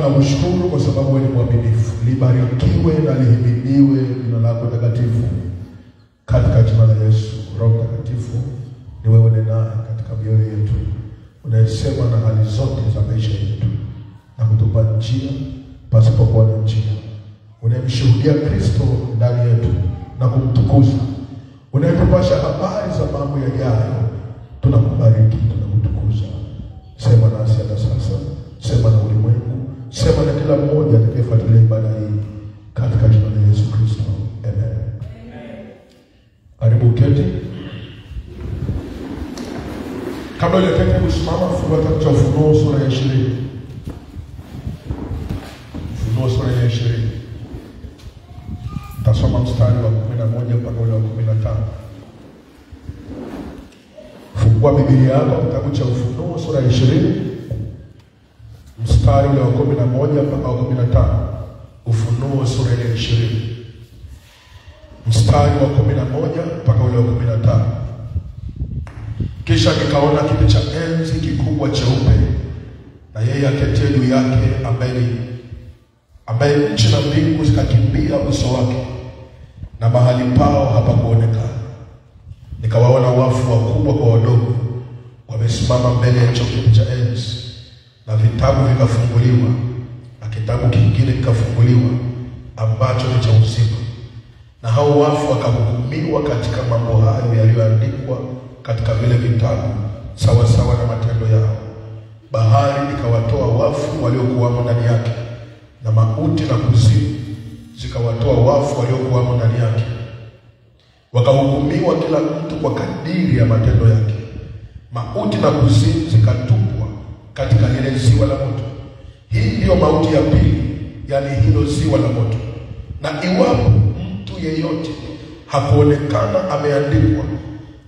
Tunakushukuru kwa sababu wewe ni mwaminifu. Libarikiwe na lihimidiwe jina lako takatifu. Katika jina la Yesu. Roho Mtakatifu ni wewe unenaye katika mioyo yetu, unayesema na hali zote za maisha yetu na kutupa njia pasipokuwa na njia, unayemshuhudia Kristo ndani yetu na kumtukuza, unayetupasha habari za mambo yajayo. Tunakubariki, tunakutukuza. Sema nasi hata sasa, sema na ulimwengu, sema na kila mmoja atakayefuatilia ibada hii, katika jina la Yesu Kristo. Amen. Karibu keti. Kabla hujaketi kusimama, fungua kitabu cha Ufunuo sura ya 20. Ufunuo sura ya 20. Tasoma mstari wa 11 mpaka ule wa 15. Fungua Biblia yako kitabu cha Ufunuo sura ya 20 mstari ule wa 11 mpaka wa 15. Ufunuo sura ya 20 mstari wa 11 mpaka ule wa 15. Kisha nikaona kiti cha enzi kikubwa cheupe, na yeye aketie juu yake, ambaye nchi na mbingu zikakimbia uso wake, na mahali pao hapakuonekana. Nikawaona wafu wakubwa kwa wadogo wamesimama mbele ya hicho kiti cha enzi, na vitabu vikafunguliwa, na kitabu kingine kikafunguliwa ambacho ni cha uzima. Na hao wafu wakahukumiwa katika mambo hayo yaliyoandikwa katika vile vitabu, sawa sawa na matendo yao. Bahari ikawatoa wafu waliokuwamo ndani yake, na mauti na kuzimu zikawatoa wafu waliokuwamo ndani yake. Wakahukumiwa kila mtu kwa kadiri ya matendo yake. Mauti na kuzimu zikatupwa katika lile ziwa la moto. Hii ndiyo mauti ya pili, yani hilo ziwa la moto. Na iwapo mtu yeyote hakuonekana ameandikwa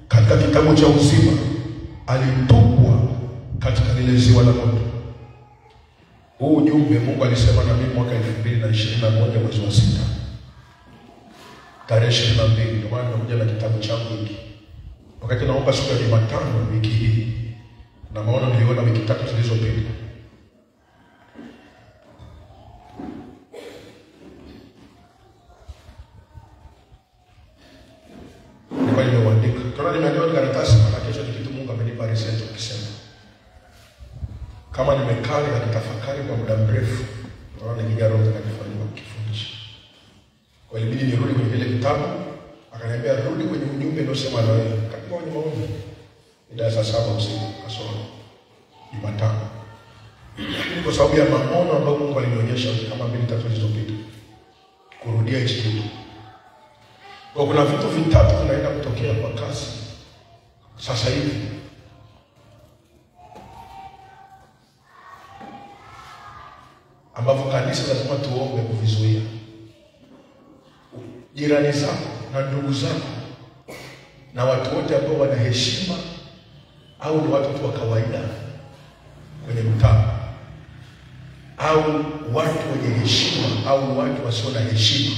katika kitabu cha uzima, alitupwa katika lile ziwa la moto. Huu ujumbe Mungu alisema na mimi mwaka 2021 mwezi wa 6 tarehe 22. Ndio maana nimekuja na kitabu changu hiki. Wakati naomba siku ya Jumatano wiki hii, na maono niliona wiki tatu zilizopita. Nilikuwa nimeuandika. Tuna nimeandika karatasi, maana kesho ni kitu Mungu amenipa research ukisema. Kama nimekaa nikatafakari kwa muda mrefu, naona nikija Roho Mtakatifu alikifundisha. Kwa hiyo ilibidi nirudi kwenye kile kitabu, akaniambia rudi kwenye ujumbe niliosema na wewe. Katika kwenye maombi mida saa 7 usiku kasoro Jumatano. Lakini kwa sababu ya maono ambayo Mungu alinionyesha wiki kama 2-3 zilizopita, kurudia hichi kitu. Kwa kuna vitu vitatu vinaenda kutokea kwa kasi sasa hivi. Ambavyo kanisa lazima tuombe kuvizuia. Jirani zako na ndugu zako na watu wote ambao wana heshima au ni watu wa kawaida kwenye mtaa, au watu wenye heshima au watu wasio na heshima,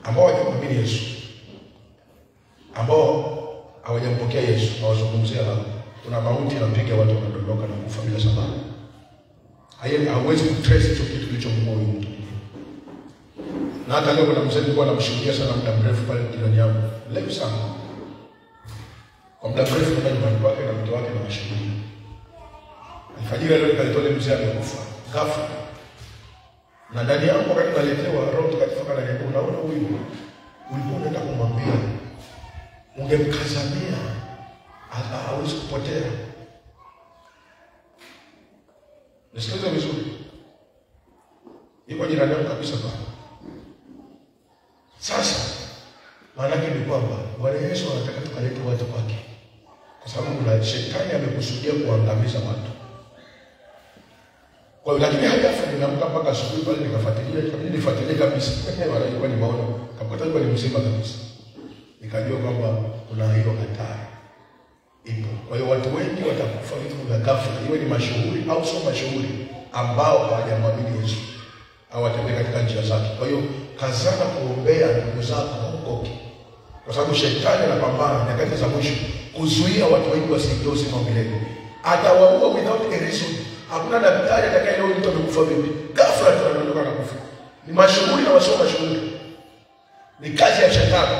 ambao hawajamwamini Yesu, ambao hawajampokea Yesu, nawazungumzia hao. Kuna mauti inapiga watu, wanadondoka na kufa bila sababu. Hauwezi kutrace hicho kitu kilichomuua huyu mtu. Na hata leo kuna mzee nilikuwa namshuhudia sana muda mrefu pale jirani yangu. Leo sana. Kwa muda mrefu kwa nyumbani kwake na mtoto wake na mashuhudia. Alfajiri leo nikalitoa mzee amekufa ghafla. Na ndani yangu wakati naletewa Roho Mtakatifu akaniambia, unaona huyu ulikuwa unaenda kumwambia, ungemkazamia hawezi kupotea. Nisikilize vizuri. Iko jirani yangu kabisa pale. Sasa maana yake ni kwamba Bwana Yesu anataka tukalete watu kwake, kwa sababu kuna shetani amekusudia kuangamiza watu. Kwa hiyo lakini hata ninaamka mpaka asubuhi pale nikafuatilia, ikabidi nifuatilie kabisa. Wala ilikuwa ni maono, kapata ilikuwa ni mzima kabisa. Nikajua kwamba kuna hiyo hatari ipo. Kwa hiyo watu wengi watakufa vitu vya ghafla, iwe ni mashuhuri au sio mashuhuri, ambao hawajamwamini Yesu au watembea katika njia zake. Kwa hiyo kazana kuombea ndugu zako waokoke, kwa sababu shetani anapambana nyakati za mwisho kuzuia watu wengi wasiingie uzima wa milele. Atawaua without a reason. Hakuna daktari atakayeelewa mtu amekufa vipi. Ghafla tunadondoka na kufa. Ni mashughuli na wasio mashughuli. Ni kazi ya shetani.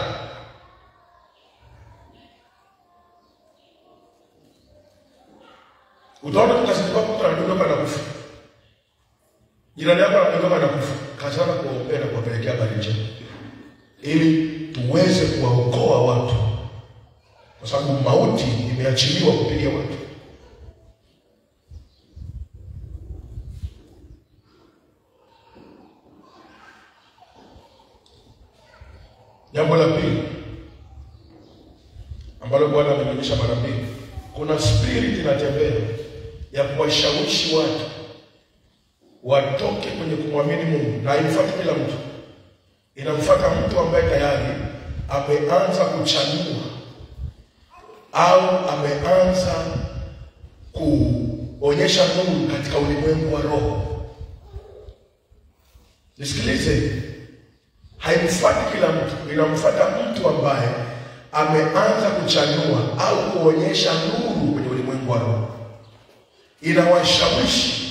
Utaona tu kazini kwako mtu anadondoka na kufa. Jirani yako anadondoka na kufa. Kazana kuwaombea na kuwapelekea habari njema, ili tuweze kuwaokoa watu, kwa sababu mauti imeachiliwa kupiga watu. Jambo la pili ambalo Bwana amenionyesha mara mbili, kuna spirit inatembea ya kuwashawishi watu watoke kwenye kumwamini Mungu, na haimfuati kila mtu. Inamfuata mtu ambaye tayari ameanza kuchanua au ameanza kuonyesha nuru katika ulimwengu wa roho. Nisikilize, haimfuati kila mtu, inamfuata mtu ambaye ameanza kuchanua au kuonyesha nuru kwenye ulimwengu wa roho. Inawashawishi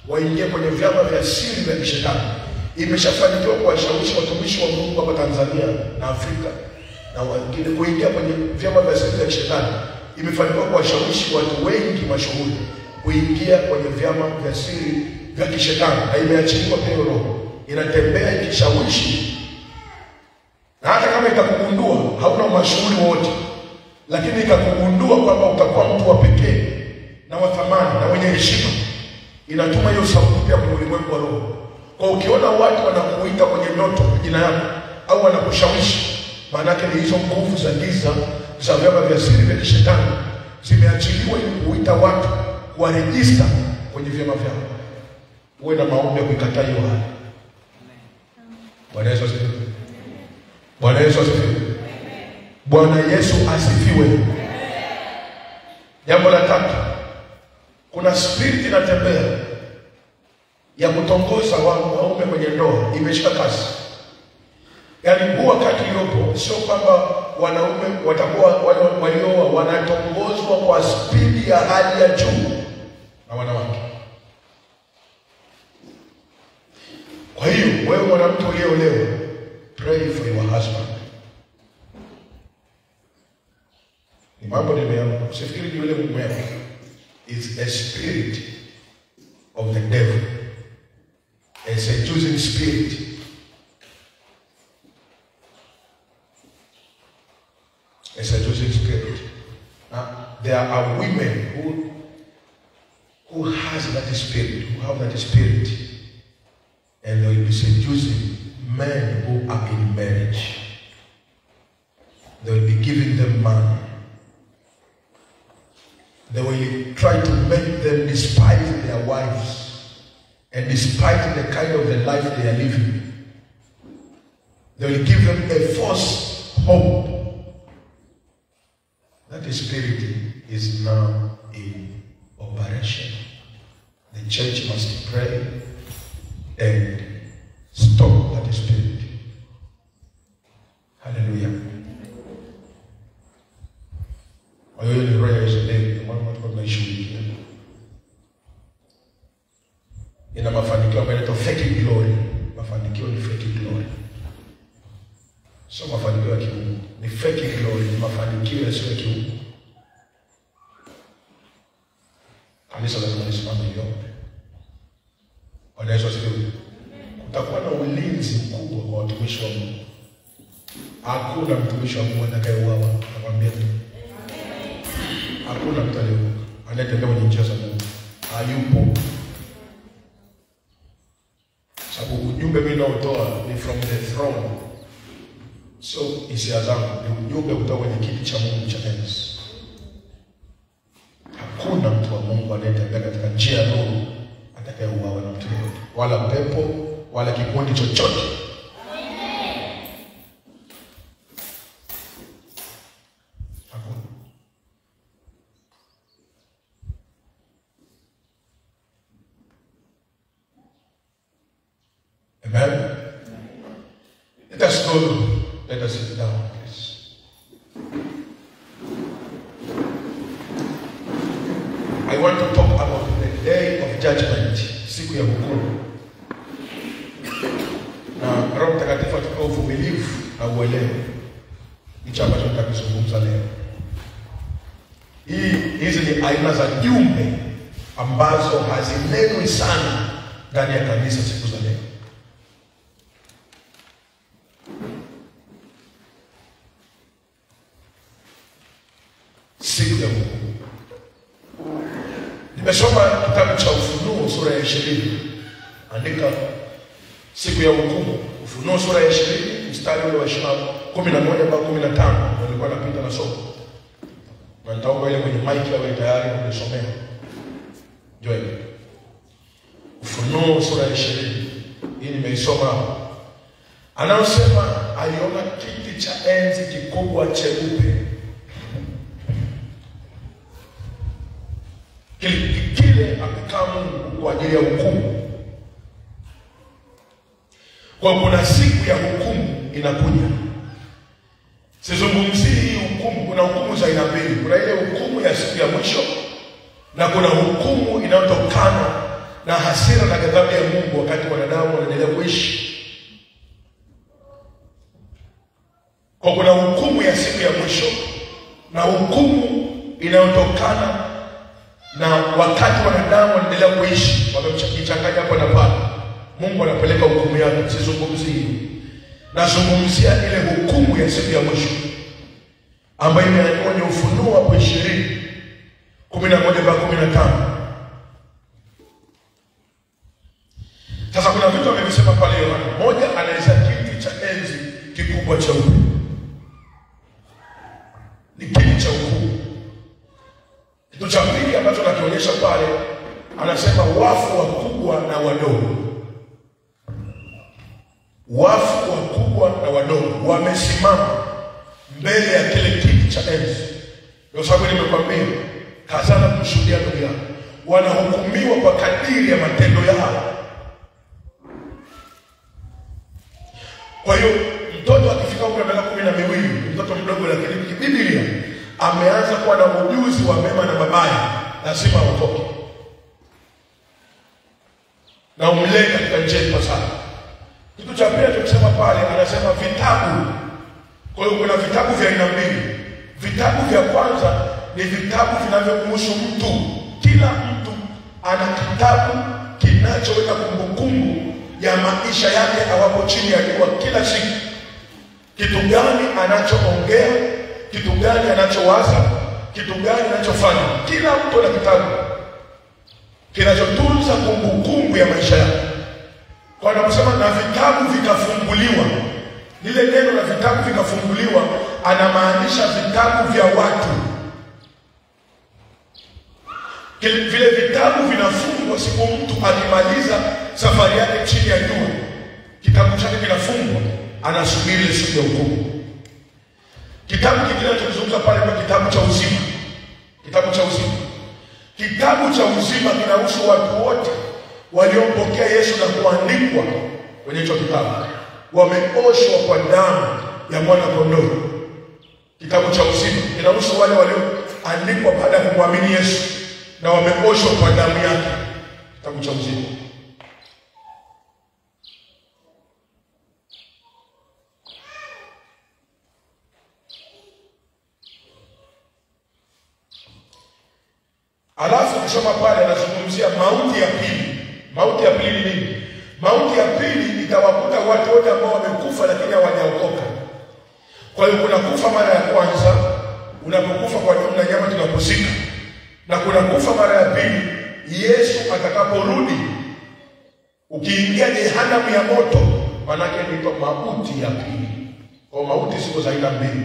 waingie kwenye vyama vya siri vya kishetani. Imeshafanikiwa kuwashawishi watumishi wa Mungu hapa Tanzania na Afrika na wengine kuingia kwenye vyama vya siri vya kishetani. Imefanikiwa kuwashawishi watu wengi mashuhuri kuingia kwenye vyama vya siri vya kishetani, na imeachiliwa pia roho inatembea ikishawishi. Na hata kama itakugundua hauna mashuhuri wote, lakini ikakugundua kwamba utakuwa mtu wa pekee na wa thamani na wenye heshima, inatuma hiyo sauti pia kwenye ulimwengu wa roho. Kwa ukiona watu wanakuita kwenye ndoto jina yako au wanakushawishi, maana yake ni hizo nguvu za giza za vyama vya siri vya kishetani zimeachiliwa ili kuita watu kuwarejista kwenye vyama vyao. Uwe na maombi ya kuikataa hiyo hali. Bwana Yesu asifiwe. Bwana Yesu asifiwe. Bwana Yesu asifiwe. Jambo la tatu, kuna spirit inatembea ya kutongoza wanaume kwenye ndoa, imeshika kasi. Yaani huu wakati uliopo sio kwamba wanaume watakuwa walioa wanatongozwa kwa spidi ya hali ya juu na wanawake. Kwa hiyo wewe mwanamke uliyeolewa, pray for your husband. Ni mambo nimeona, usifikiri ni yule mume wako. It's a spirit of the devil, a seducing spirit. A seducing spirit. Now, there are women who has that spirit, who have that spirit, and they will be seducing men who are in marriage. They will be giving them money. They will try to make them despise their wives and despise the kind of the life they are living. They will give them a false hope. That spirit is now in operation. The church must pray and stop that spirit. Hallelujah. Kwa hiyo ni roho ya Yezebeli, ndio maana watu wanaishughulikia. Ina mafanikio ambayo inaitwa fake glory. Mafanikio ni fake glory. Sio mafanikio ya kiungu, ni fake glory, ni mafanikio yasiyo ya kiungu. Kanisa lazima lisimame liombe. Bwana Yesu asifiwe. Kutakuwa na ulinzi mkubwa kwa watumishi wa Mungu. Hakuna mtumishi wa Mungu atakayeuawa, nakwambia tu. Hakuna mtu aliyeokoka anayetembea kwenye njia za Mungu, hayupo. Sababu ujumbe mimi naotoa ni from the throne, so hisia zangu ni ujumbe kutoka kwenye kiti cha Mungu cha enzi. Hakuna mtu wa Mungu anayetembea katika njia ya nuru atakayeuawa na mtu yeyote, wala pepo wala kikundi chochote. Hakuna. Amen. Let us go. Let us sit down, please. I want to talk about the day of Roho Mtakatifu atupe uvumilivu na uelewa hicho ambacho tutakizungumza leo. Hizi ni aina za jumbe ambazo hazinenwi sana ndani ya kanisa siku za leo. Siku ya hukumu. Nimesoma kitabu cha Ufunuo sura ya 20. Andika siku ya hukumu. Ufunuo sura ya 20 mstari ule wa 11 mpaka 15. Nilikuwa napita na somo. Na nitaomba ile kwenye mic awe tayari kunisomea. Join. Ufunuo sura ya 20. Hii nimeisoma. Anaosema aliona kiti cha enzi kikubwa cheupe. Kile amekaa Mungu kwa ajili ya hukumu. Kwa kuna siku ya hukumu inakuja. Sizungumzii hukumu, kuna hukumu za aina mbili. Kuna ile hukumu ya siku ya mwisho na kuna hukumu inayotokana na hasira na ghadhabu ya Mungu wakati wanadamu wanaendelea kuishi. Kwa kuna hukumu ya siku ya mwisho na hukumu inayotokana na wakati wanadamu wanaendelea kuishi, wamejichanganya hapa na pale. Mungu anapeleka hukumu yake. Sizungumzii hiyo. Nazungumzia ile hukumu ya siku ya mwisho ambayo imeandikwa kwenye Ufunuo hapo 20:11 mpaka 15. Sasa kuna vitu amevisema pale Yohana. Moja, anaeleza kiti cha enzi kikubwa cheupe. Ni kiti cha hukumu. Kitu cha pili ambacho nakionyesha pale, anasema wafu wakubwa na wadogo. Wafu wakubwa na wadogo wamesimama mbele ya kile kiti cha enzi. Ndio sababu nimekwambia kazana kushuhudia ndugu yako. Wanahukumiwa kwa kadiri ya matendo yao. Kwa hiyo mtoto akifika umri wa miaka 12, mtoto mdogo lakini kibiblia ameanza kuwa na ujuzi wa mema na mabaya, lazima aokoke na umlee katika njia ipasavyo. Kitu cha pili tukisema pale, anasema vitabu. Kwa hiyo kuna vitabu vya aina mbili. Vitabu vya kwanza ni vitabu vinavyomuhusu mtu. Kila mtu ana kitabu kinachoweka kumbukumbu ya maisha yake awapo chini ya jua kila siku. Kitu gani anachoongea, kitu gani anachowaza, kitu gani anachofanya. Kila mtu ana kitabu kinachotunza kumbukumbu ya maisha yake. Kwa anaposema na vitabu vikafunguliwa, lile neno la vitabu vikafunguliwa anamaanisha vitabu vya watu. Vile vitabu vinafungwa siku mtu akimaliza safari yake chini ya jua, kitabu chake kinafungwa, anasubiri ile siku ya hukumu. Kitabu kingine tunazungumza pale kwa kitabu cha uzima. Kitabu cha uzima. Kitabu cha uzima kinahusu watu wote waliompokea Yesu na kuandikwa kwenye hicho kitabu. Wameoshwa kwa damu ya mwana kondoo. Kitabu cha uzima kinahusu wale walioandikwa baada ya kumwamini Yesu na wameoshwa kwa damu yake. Kitabu cha uzima. Alafu ukisoma pale anazungumzia mauti ya pili. Mauti ya pili ni nini? Mauti ya pili itawakuta watu wote ambao wamekufa lakini hawajaokoka. Kwa hiyo kuna kufa mara ya kwanza, unapokufa kwa damu na nyama tunapozika. Na kuna kufa mara ya pili, Yesu atakaporudi, ukiingia jehanamu ya moto, maana yake ni mauti ya pili. Kwa mauti ziko za aina mbili.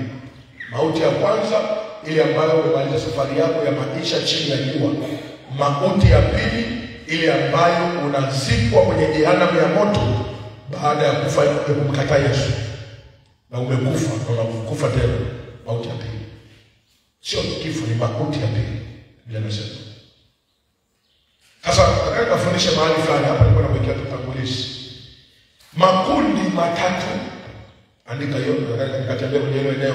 Mauti ya kwanza ile ambayo umemaliza safari yako ya maisha chini ya jua. Mauti ya pili ile ambayo unazikwa kwenye jehanamu ya moto baada ya kufa ya kumkataa Yesu. Na umekufa na unakufa tena, mauti ya pili. Sio kifo, ni mauti ya pili. Biblia inasema. Sasa nataka nifundishe mahali fulani hapa, nilikuwa nakuwekea tutangulizi. Makundi matatu, andika hiyo, nataka nikatembea kwenye hilo eneo,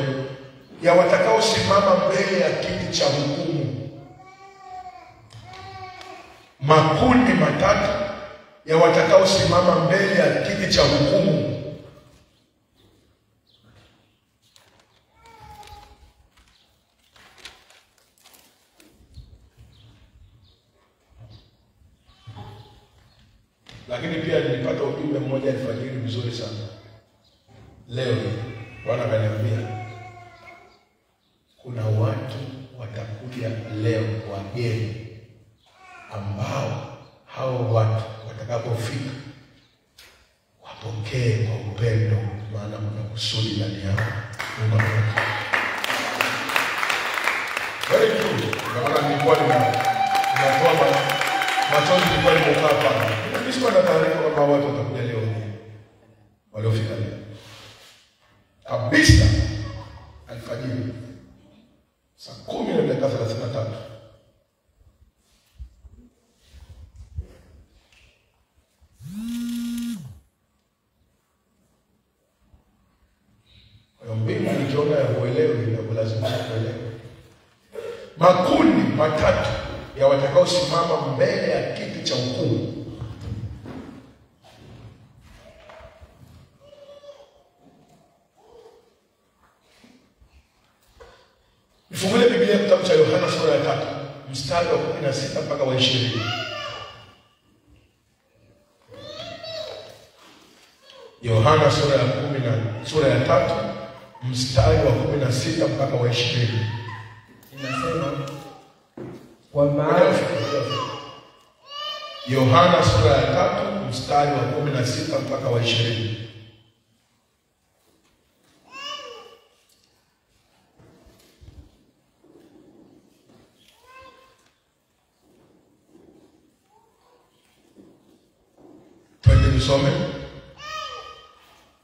ya watakaosimama mbele ya kiti cha hukumu. Makundi matatu ya watakaosimama mbele ya kiti cha hukumu. Lakini pia nilipata ujumbe mmoja alfajiri mzuri sana. Leo Bwana akaniambia kuna watu watakuja leo wageni, ambao hao watu watakapofika wapokee kwa upendo, maana kuna kusudi ndani yao. Mungu awabariki. Very true. Kwa maana nilikuwa ninatoa machozi, nilikuwa nimekaa pale. Mimi sikuwa na taarifa kwamba watu watakuja leo wageni. Waliofika leo kabisa alfajiri saa 10:33. Kwa hiyo mbingu ikiona ya kuelewi na kulazimisha kuelewa. Makundi matatu ya watakaosimama mbele ya kiti cha hukumu. Nifungulie Biblia kitabu cha Yohana sura ya 3 mstari wa 16 mpaka wa 20. Yohana sura ya 3 mstari wa 16 mpaka wa 20. Inasema kwa maana Yohana sura ya 3 mstari wa 16 mpaka wa 20. Tusome.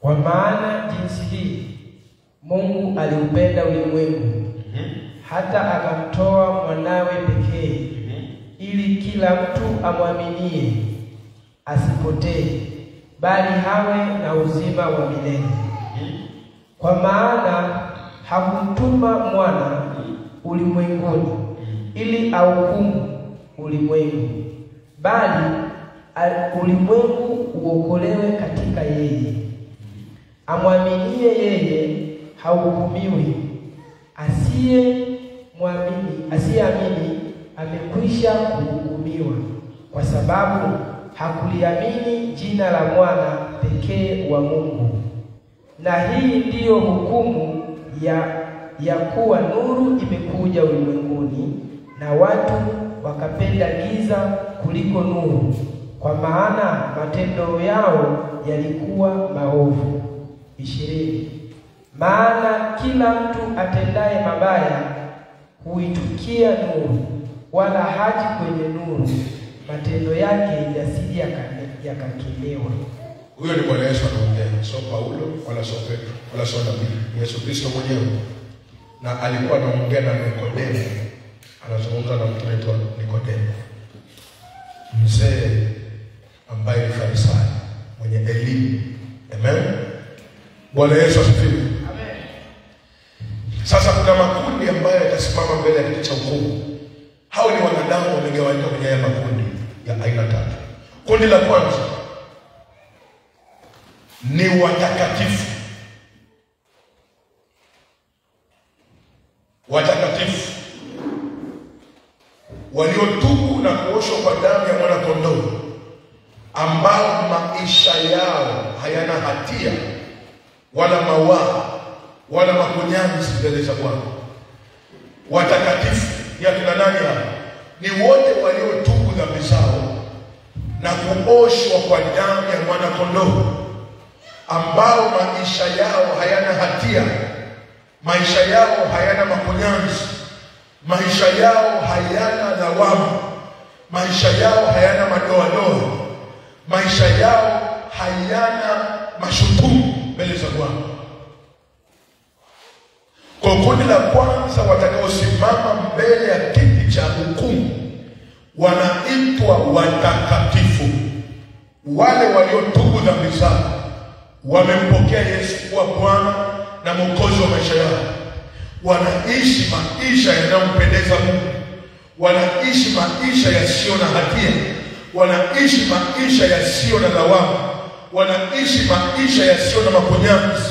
Kwa maana jinsi hii Mungu aliupenda ulimwengu hata akamtoa mwanawe pekee, ili kila mtu amwaminie asipotee, bali hawe na uzima wa milele. Kwa maana hakumtuma mwana ulimwenguni ili ahukumu ulimwengu, bali ulimwengu uokolewe katika yeye. Amwaminie yeye hahukumiwi, asiyeamini amekwisha kuhukumiwa, kwa sababu hakuliamini jina la mwana pekee wa Mungu. Na hii ndiyo hukumu ya kuwa nuru imekuja ulimwenguni, na watu wakapenda giza kuliko nuru, kwa maana matendo yao yalikuwa maovu. 20. Maana kila mtu atendaye mabaya huitukia nuru, wala haji kwenye nuru, matendo yake yasije yakakemewa. Huyo ni Bwana Yesu anaongea, sio Paulo wala sio Petro wala sio nabii, Yesu Kristo mwenyewe. Na alikuwa anaongea na Nikodemo, anazungumza na mtu anaitwa Nikodemo, mzee ambaye ni Farisayo mwenye elimu. Amen. Bwana Yesu asifiwe. Amen. Sasa kuna makundi ambayo yatasimama mbele ya kiti cha hukumu. Hao ni wanadamu wamegawanyika kwenye haya makundi ya aina tatu. Kundi la kwanza ni watakatifu. Watakatifu waliotubu na kuoshwa kwa damu ya mwana kondoo, ambao maisha yao hayana hatia wala mawaa wala makunyanzi mbele za Bwana. Watakatifu ni akina nani hao? Ni wote waliotubu dhambi zao na kuoshwa kwa damu ya mwana kondoo, ambao maisha yao hayana hatia, maisha yao hayana makunyanzi, maisha yao hayana lawama, maisha yao hayana madoadoa, maisha yao hayana mashutumu mbele za Bwana. Kwa kundi la kwanza watakaosimama mbele ya kiti cha hukumu wanaitwa watakatifu, wale waliotubu dhambi zao, wamempokea Yesu kuwa Bwana na Mwokozi wa maisha yao, wanaishi maisha yanayompendeza Mungu, wanaishi maisha yasiyo na hatia, wanaishi maisha yasiyo na lawama, wanaishi maisha yasiyo na makunyanzi.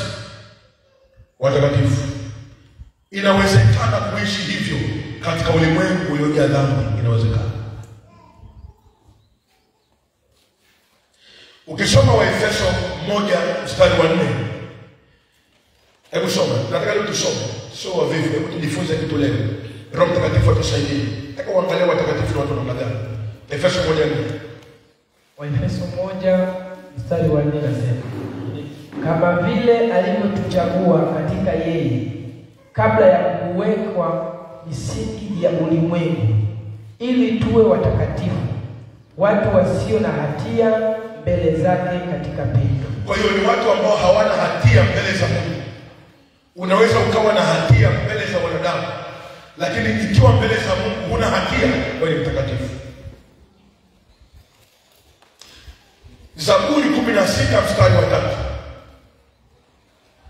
Watakatifu. Inawezekana kuishi hivyo katika ulimwengu uliojaa dhambi? Inawezekana. Ukisoma Waefeso 1:4. Hebu soma. Nataka leo tusome. Sio wavivu, hebu tujifunze kitu leo. Roho Mtakatifu atusaidie. Nataka uangalie watakatifu ni watu namna gani. Efeso 1:4. Waefeso 1:4 nasema, kama vile alivyotuchagua katika yeye kabla ya kuwekwa misingi ya ulimwengu, ili tuwe watakatifu, watu wasio na hatia mbele zake katika pendo. Kwa hiyo ni watu ambao hawana hatia mbele za Mungu. Unaweza ukawa na hatia mbele za wanadamu, lakini ikiwa mbele za Mungu huna hatia, wewe ni mtakatifu. Zaburi 16:3.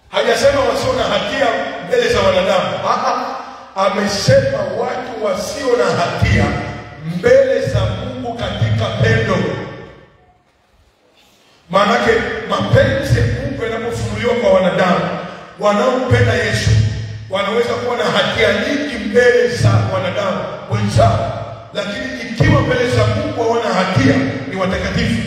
Hajasema wasio na hatia mbele za wanadamu. Amesema watu wasio na hatia mbele za Mungu katika pendo. Maanake mapenzi ya Mungu yanapofunuliwa kwa wanadamu, wanaompenda Yesu wanaweza kuwa na hatia nyingi mbele za wanadamu wenzao, lakini ikiwa mbele za Mungu hawana hatia, ni watakatifu.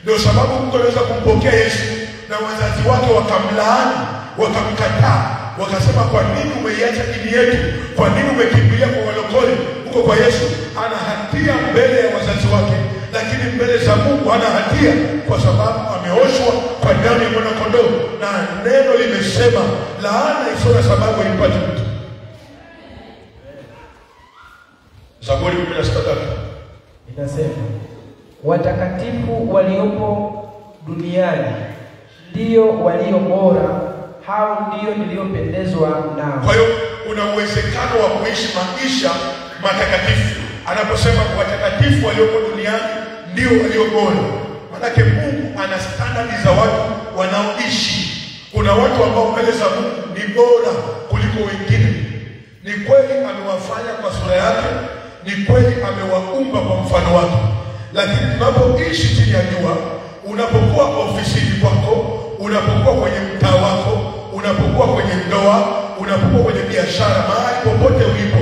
Ndio sababu mtu anaweza kumpokea Yesu na wazazi wake wakamlaani, wakamkataa, wakasema kwa nini umeiacha dini yetu? Kwa nini umekimbilia kwa walokole huko kwa Yesu? Ana hatia mbele ya wazazi wake, lakini mbele za Mungu hana hatia, kwa sababu ameoshwa kwa damu ya mwana kondoo, na neno limesema laana isiyo na sababu haimpati mtu. Zaburi 16:3 inasema, watakatifu waliopo duniani ndio walio bora, hao ndio niliopendezwa nao. Kwa hiyo una uwezekano wa kuishi maisha matakatifu. Anaposema watakatifu waliopo duniani ndio walio bora, maanake Mungu ana standardi za watu wanaoishi. Kuna watu ambao mbele za Mungu ni bora kuliko wengine. Ni kweli amewafanya kwa sura yake, ni kweli amewaumba kwa mfano wake, lakini tunapoishi chini ya jua, unapokuwa ofisini kwako, unapokuwa kwenye mtaa wako, unapokuwa kwenye ndoa, unapokuwa kwenye biashara, mahali popote ulipo,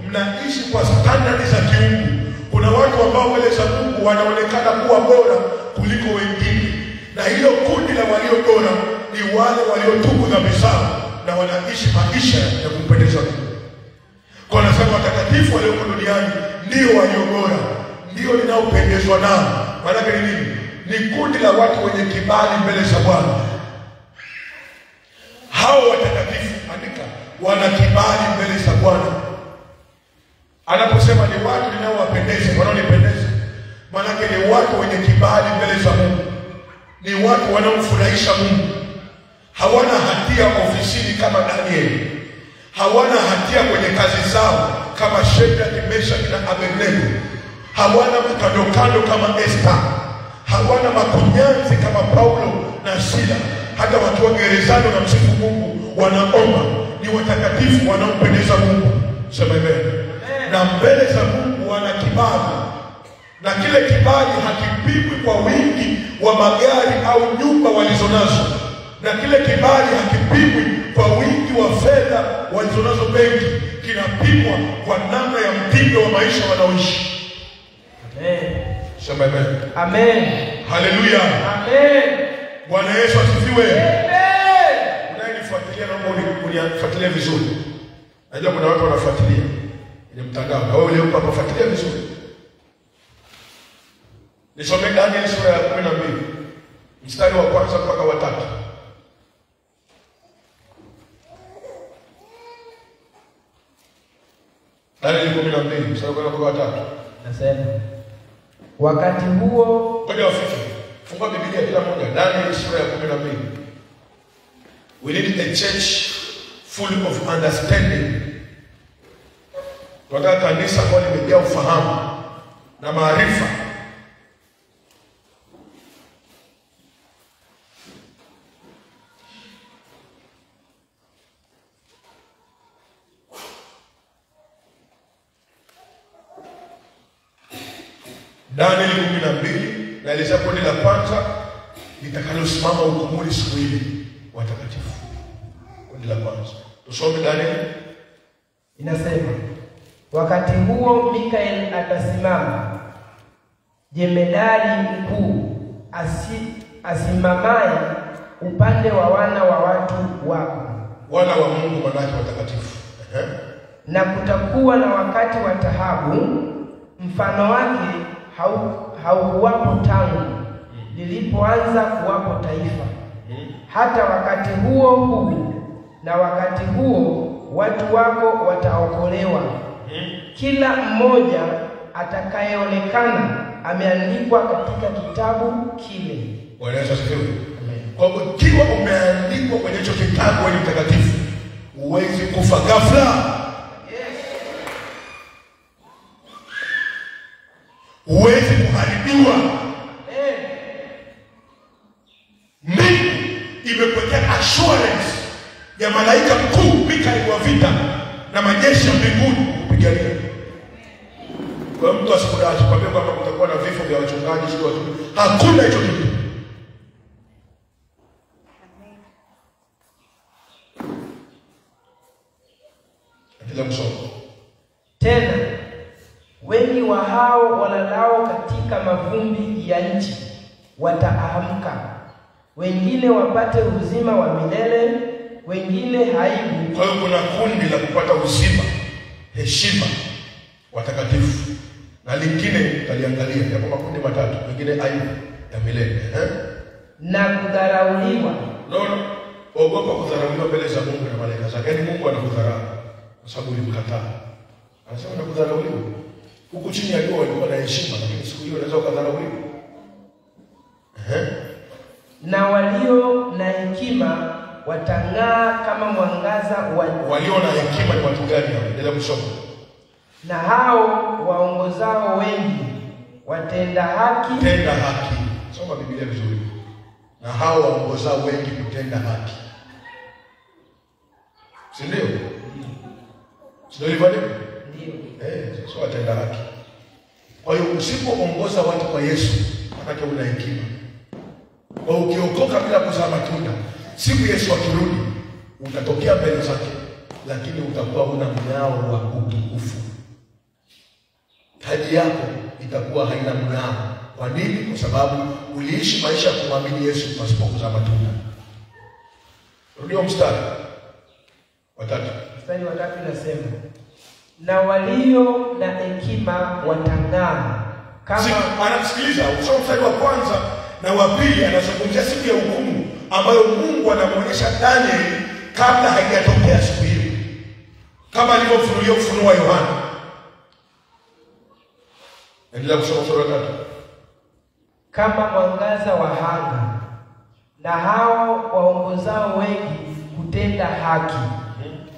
mnaishi kwa standardi za kiungu. Kuna watu ambao mbele za Mungu wanaonekana kuwa bora kuliko wengine, na hilo kundi la walio bora ni wale waliotubu dhambi zao na wanaishi maisha ya kumpendeza Mungu. Kwa nasema watakatifu walioko duniani ndio walio bora, ndio ninaopendezwa nao. Maana ni nini? Ni kundi la watu wenye kibali mbele za Bwana. Hao watakatifu, andika, wana kibali mbele za Bwana. Anaposema ni watu ninaowapendeza, wanaonipendeza, maana ni watu wenye kibali mbele za Mungu, ni watu wanaomfurahisha Mungu. Hawana hatia ofisini kama Danieli, hawana hatia kwenye kazi zao kama Shadrach, Meshach na Abednego, hawana makandokando kama Esther, hawana makunyanzi kama Paulo na Sila. Hata wakiwa gerezani wanamsifu Mungu, wanaomba. Ni watakatifu wanaompendeza Mungu. Sema amen. Na mbele za Mungu wana kibali, na kile kibali hakipimwi kwa wingi wa magari au nyumba walizonazo, na kile kibali hakipimwi kwa wingi wa fedha walizonazo benki. Kinapimwa kwa namna ya mtindo wa maisha wanaoishi. Amen. Sema amen. Amen. Haleluya. Amen. Bwana Yesu asifiwe. Amen. Unayenifuatilia, naomba unifuatilie vizuri. Najua kuna watu wanafuatilia kwenye mtandao, na wewe leo hapa fuatilia vizuri. Nisome Daniel sura ya 12 mstari wa kwanza mpaka wa 3. Daniel 12 mstari wa kwanza mpaka wa 3. Nasema, wakati huo, ngoja wafike. Fungua Biblia kila mmoja. Daniel sura ya 12. We need a church full of understanding. Tunataka kanisa ambalo limejaa ufahamu na maarifa. Daniel 12 naelezea kundi la kwanza litakalosimama hukumuni siku ile, watakatifu. Kundi la kwanza. Tusome Daniel. Inasema, wakati huo Mikael atasimama, jemedari mkuu, asimamaye upande wa wana wa watu wako. Wana wa Mungu manake watakatifu. Na kutakuwa na wakati wa taabu, mfano wake haukuwapo tangu lilipoanza kuwapo taifa, hata wakati huo huu na wakati huo watu wako wataokolewa. Kila mmoja atakayeonekana ameandikwa katika kitabu kile. Bwana Yesu asifiwe. Kwa hiyo ukiwa umeandikwa kwenye hicho kitabu wewe ni mtakatifu, huwezi kufa ghafla. Huwezi kuharibiwa. Mbingu imekuwekea assurance ya malaika mkuu Mikaeli wa vita na majeshi ya mbinguni kupigania. Kwa mtu asikudai kwambia kwamba kutakuwa na vifo vya wachungaji sio watu. Hakuna hicho kitu. Endelea kusoma. Tena wengi wa hao walalao katika mavumbi ya nchi wataamka, wengine wapate uzima wa milele, wengine aibu. Kwa hiyo kuna kundi la kupata uzima, heshima, watakatifu, na lingine tutaliangalia. Yapo makundi matatu, wengine aibu ya milele, na kudharauliwa. No, ogopa kudharauliwa mbele za Mungu na malaika zake. Yaani Mungu anakudharau kwa sababu ulimkataa. Anasema nakudharauliwa. Huku chini ya jua walikuwa na heshima, lakini siku hiyo unaweza ukadharauliwa. Na walio na hekima watang'aa kama mwangaza wa. Walio na hekima ni watu gani hao? Endelea kusoma. Na hao waongozao wengi watenda haki. Tenda haki. Soma Biblia vizuri. Na hao waongozao wengi kutenda haki. Si ndio? Si ndio hivyo? Ndio. Sio watenda haki. Kwa hiyo usipoongoza watu kwa Yesu, maana una hekima. Kwa ukiokoka bila kuzaa matunda, siku Yesu akirudi utatokea mbele zake, lakini utakuwa una mng'ao wa utukufu. Taji yako itakuwa haina mng'ao. Kwa nini? Kwa sababu uliishi maisha ya kumwamini Yesu pasipo kuzaa matunda. Rudia mstari wa 3. Mstari wa 3 inasema, na walio na hekima watang'aa kama. Anamsikiliza, usome mstari wa kwanza na wa pili, anazungumzia siku ya hukumu ambayo Mungu anamuonyesha Danieli kabla haijatokea siku hiyo, kama alivyofunulia ufunuo wa Yohana. Endelea kusoma sura 3. Kama mwangaza wa anga, na hao waongozao wengi kutenda haki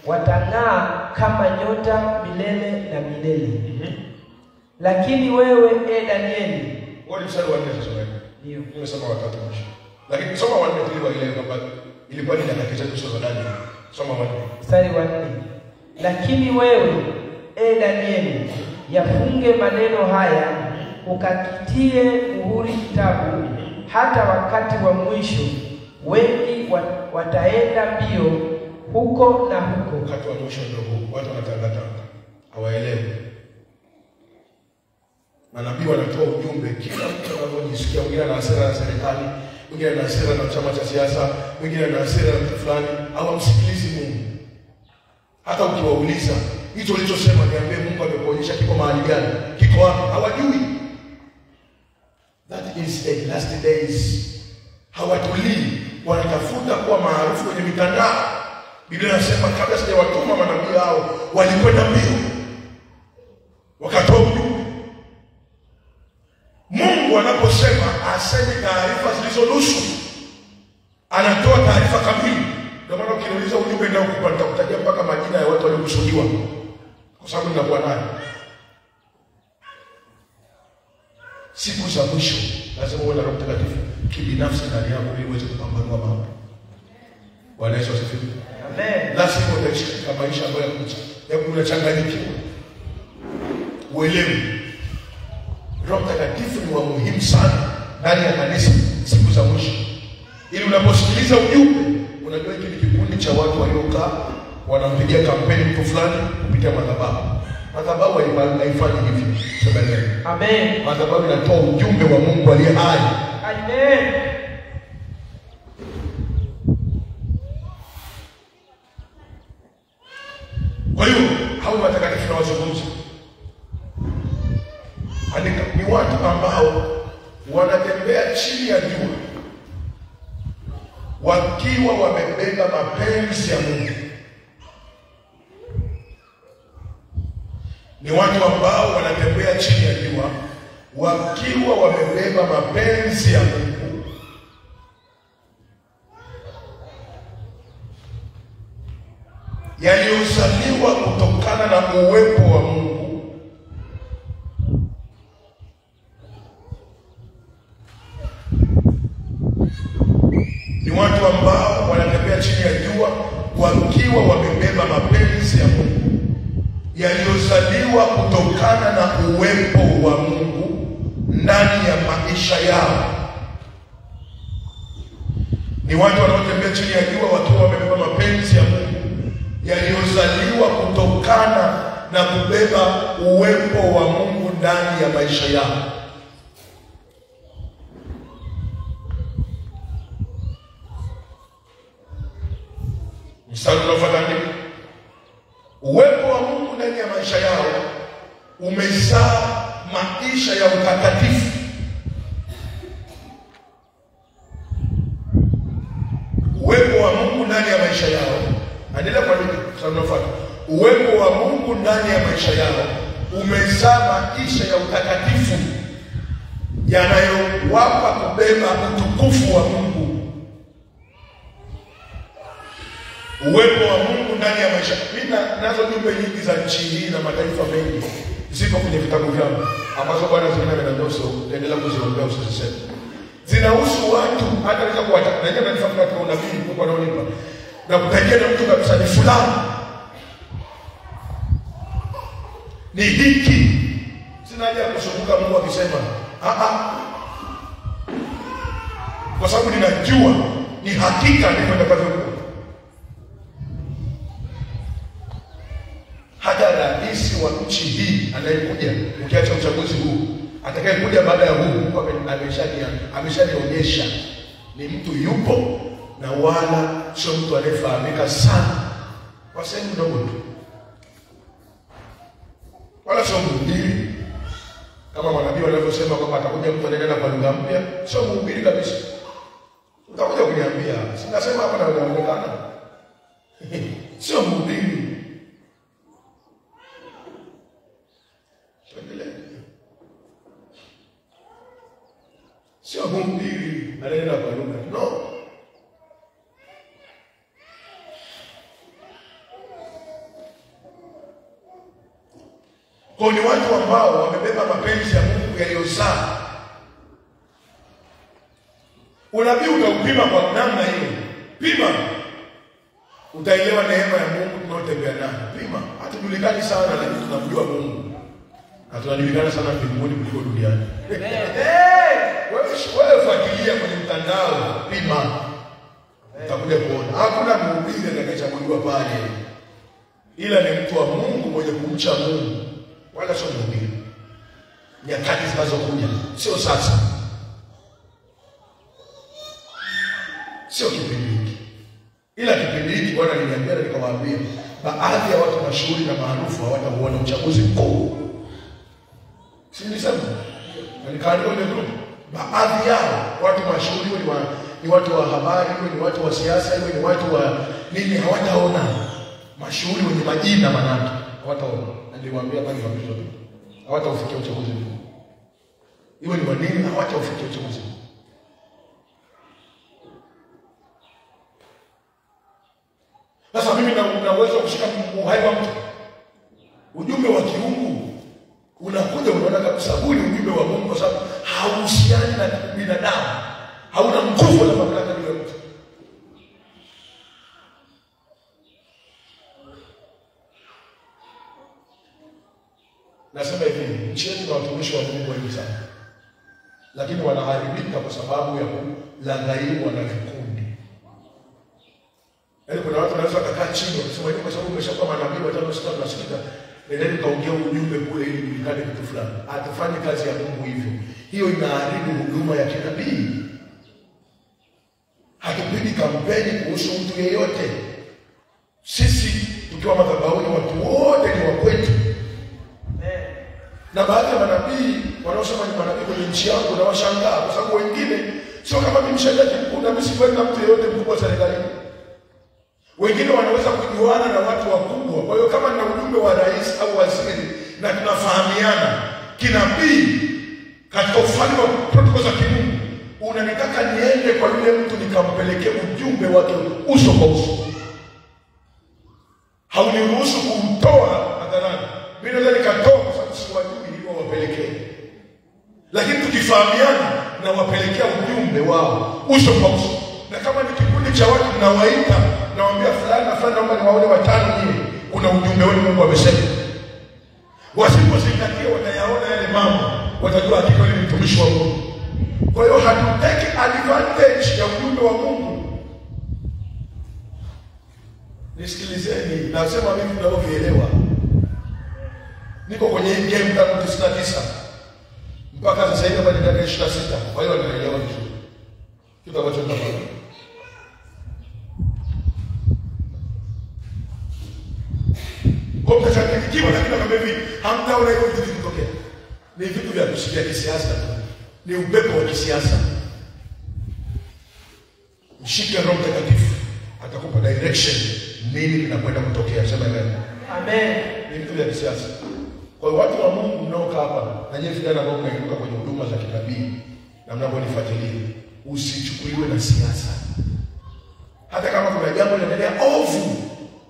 watang'aa kama nyota milele na milele. Lakini wewe, Danieli, wewe mstari wa 4 sasa. Ndio. Nimesoma wa 3 mwisho. Lakini soma wa 4 ili waelewe kwamba ilikuwa ni nyakati zetu sio za Danieli. Soma wa 4. Mstari wa 4. Lakini wewe, Danieli, yafunge maneno haya, ukakitie muhuri kitabu, hata wakati wa mwisho wengi wataenda mbio huko na huko. Wakati wa mwisho ndio huu. Watu wanatangatanga, hawaelewi. Manabii wanatoa ujumbe, kila mtu anavyojisikia. Mwingine ana hasira na serikali, mwingine ana hasira na chama cha siasa, mwingine ana hasira na mtu fulani. Hawamsikilizi Mungu. Hata ukiwauliza hicho ulichosema, niambie Mungu amekuonyesha kiko mahali gani, kiko wapi, hawajui. That is a last days. Hawatulii, wanatafuta kuwa maarufu kwenye mitandao. Biblia inasema kabla sijawatuma manabii hao walikwenda mbio wakatoa ujumbe. Mungu anaposema aseme taarifa zilizo nusu, anatoa taarifa kamili. Ndio maana ukiniuliza ujumbe ndio nitakutajia mpaka majina ya watu waliokusudiwa, kwa sababu ninakuwa nayo. Siku za mwisho lazima uwe na Roho Mtakatifu kibinafsi ndani yako ili uweze kupambanua mambo. Bwana Yesu asifiwe. Amen. Lazima utaishi katika maisha ambayo unachanganyikiwa, uelewi. Roho Mtakatifu ni wa muhimu sana ndani ya kanisa siku za mwisho, ili unaposikiliza ujumbe unajua hiki ni kikundi cha watu waliokaa wanampigia kampeni mtu fulani kupitia madhabahu. Madhabahu haifanyi hivi. Sema amen. Amen. Madhabahu inatoa ujumbe wa Mungu aliye hai. Amen. wakiwa wamebeba mapenzi ya Mungu. Ni watu ambao wanatembea chini ya jua wakiwa wamebeba mapenzi ya Mungu yaliyozaliwa kutokana na uwepo wa Mungu Ni watu ambao wanatembea chini ya jua wakiwa wamebeba mapenzi ya Mungu yaliyozaliwa kutokana na uwepo wa Mungu ndani ya maisha yao. Ni watu wanaotembea chini ya jua wakiwa wamebeba mapenzi ya Mungu yaliyozaliwa kutokana na kubeba uwepo wa Mungu ndani ya maisha yao. Mstari unaofuata ni uwepo wa Mungu ndani ya maisha yao umezaa maisha ya utakatifu. Uwepo wa Mungu ndani ya maisha yao, endelea kwa nini? Mstari unaofuata, uwepo wa Mungu ndani ya maisha yao umezaa maisha ya utakatifu yanayowapa kubeba utukufu wa Mungu. Uwepo wa Mungu ndani ya maisha. Mimi nazo jumbe nyingi za nchi hii na mataifa mengi zipo kwenye vitabu vyangu ambazo Bwana zingine ameniambia endelea kuziombea usiziseme. Zinahusu watu, hata naweza kuwata. Na ndio nanifahamu katika unabii Mungu anaonipa. Na kutajia na mtu kabisa ni fulani. Ni hiki. Sina haja ya kusumbuka Mungu akisema, Kwa sababu ninajua ni hakika ndivyo itakavyokuwa. Hata rais wa nchi hii anayekuja, ukiacha uchaguzi huu, atakayekuja baada ya huu, Mungu ameshanionyesha ni mtu yupo na wala sio mtu anayefahamika sana kwa sehemu ndogo tu, wala sio mhubiri kama manabii wanavyosema kwamba atakuja mtu anayenena kwa lugha mpya. Sio mhubiri kabisa. Utakuja kuniambia, sinasema hapa na unaonekana. Sio mhubiri. Sio mhubiri anayenena kwa lugha. No. Kwa ni watu ambao wamebeba mapenzi ya Mungu yaliyozaa. Unabii utaupima kwa namna hiyo. Pima. Utaelewa neema ya Mungu tunayotembea nayo. Pima. Hatujulikani sana lakini tunamjua Mungu. Na tunajulikana sana mbinguni kuliko duniani. Wewe fuatilia kwenye mtandao, pima. Utakuja kuona. Hakuna mhubiri atakayechaguliwa pale. Ila ni mtu wa Mungu mwenye kumcha Mungu. Wala sio mhubiri. Nyakati zinazokuja, sio sasa. Sio kipindi hiki. Ila kipindi hiki Bwana aliniambia na nikawaambia, baadhi ya watu mashuhuri na maarufu hawatauona uchaguzi mkuu. Si nilisema? Na nikaandika kwenye group. Baadhi yao watu mashuhuri, ni watu wa habari, ni watu wa siasa, ni watu wa nini, hawataona. Mashuhuri wenye majina manake hawataona. Na niliwaambia pale kwa tu. Hawataufikia uchaguzi mkuu. Iwe ni wanini, hawataufikia uchaguzi mkuu. Sasa mimi na uwezo wa kushika uhai wa mtu. Ujumbe wa kiungu unakuja unaona kabisa huu ni ujumbe wa Mungu kwa sababu hauhusiani na binadamu. Hauna nguvu na mamlaka juu ya mtu. Nasema hivi, nchi yetu na watumishi wa Mungu wengi sana. Lakini wanaharibika kwa sababu ya kulaghaiwa na vikundi. Yaani kuna watu wanaweza kukaa chini wakisema hivi kwa sababu umeshakuwa manabii watano sita tunasikika, nendeni kaongea ujumbe kule ili julikane kitu fulani. Hatufanyi kazi ya Mungu hivyo. Hiyo inaharibu huduma ya kinabii. Hatupigi kampeni kuhusu mtu yeyote. Sisi tukiwa madhabahuni watu wote ni wa kwetu. Na baadhi ya manabii wanaosema ni manabii kwenye nchi yangu na washangaa kwa sababu wengine Sio kama mimi mshendaji mkuu na mimi siweka mtu yeyote mkubwa serikalini. Wengine wanaweza kujuana na watu wakubwa. Kwa hiyo kama nina ujumbe wa rais au waziri na tunafahamiana kinabii katika ufalme wa protocol za kimungu, unanitaka niende kwa yule mtu nikampelekee ujumbe wake uso kwa uso. Hauniruhusu kumtoa hadharani. Mimi naweza nikatoa kwa sababu siwajui ili wawapelekee. Lakini tukifahamiana na wapelekea ujumbe wao uso kwa uso. Na kama ni kikundi cha watu nawaita, nawaambia fulani na fulani, naomba niwaone watano nyinyi, kuna ujumbe wenu Mungu amesema. Wasipozingatia watayaona yale mambo, watajua hakika ni mtumishi wa Mungu. Kwa hiyo hatuteki advantage ya ujumbe wa Mungu. Nisikilizeni, nasema mimi ninavyoelewa. Niko kwenye hii game tangu 99 mpaka sasa hivi hapa ni miaka 26. Kwa hiyo naelewa vizuri kitu ambacho ninafanya. Kwa mtachanganyikiwa, lakini kama hivi hamtaona hivyo vitu vikitokea. Ni vitu vya kusikia kisiasa tu. Ni upepo wa kisiasa. Mshike Roho Mtakatifu, atakupa direction nini kinakwenda kutokea. Sema amen. Amen. Ni vitu vya kisiasa. Kwa hiyo watu wa Mungu mnaokaa hapa na nyinyi vijana ambao mnainuka kwenye huduma za kinabii na mnavyonifuatilia, usichukuliwe na siasa. Hata kama kuna jambo linaendelea ovu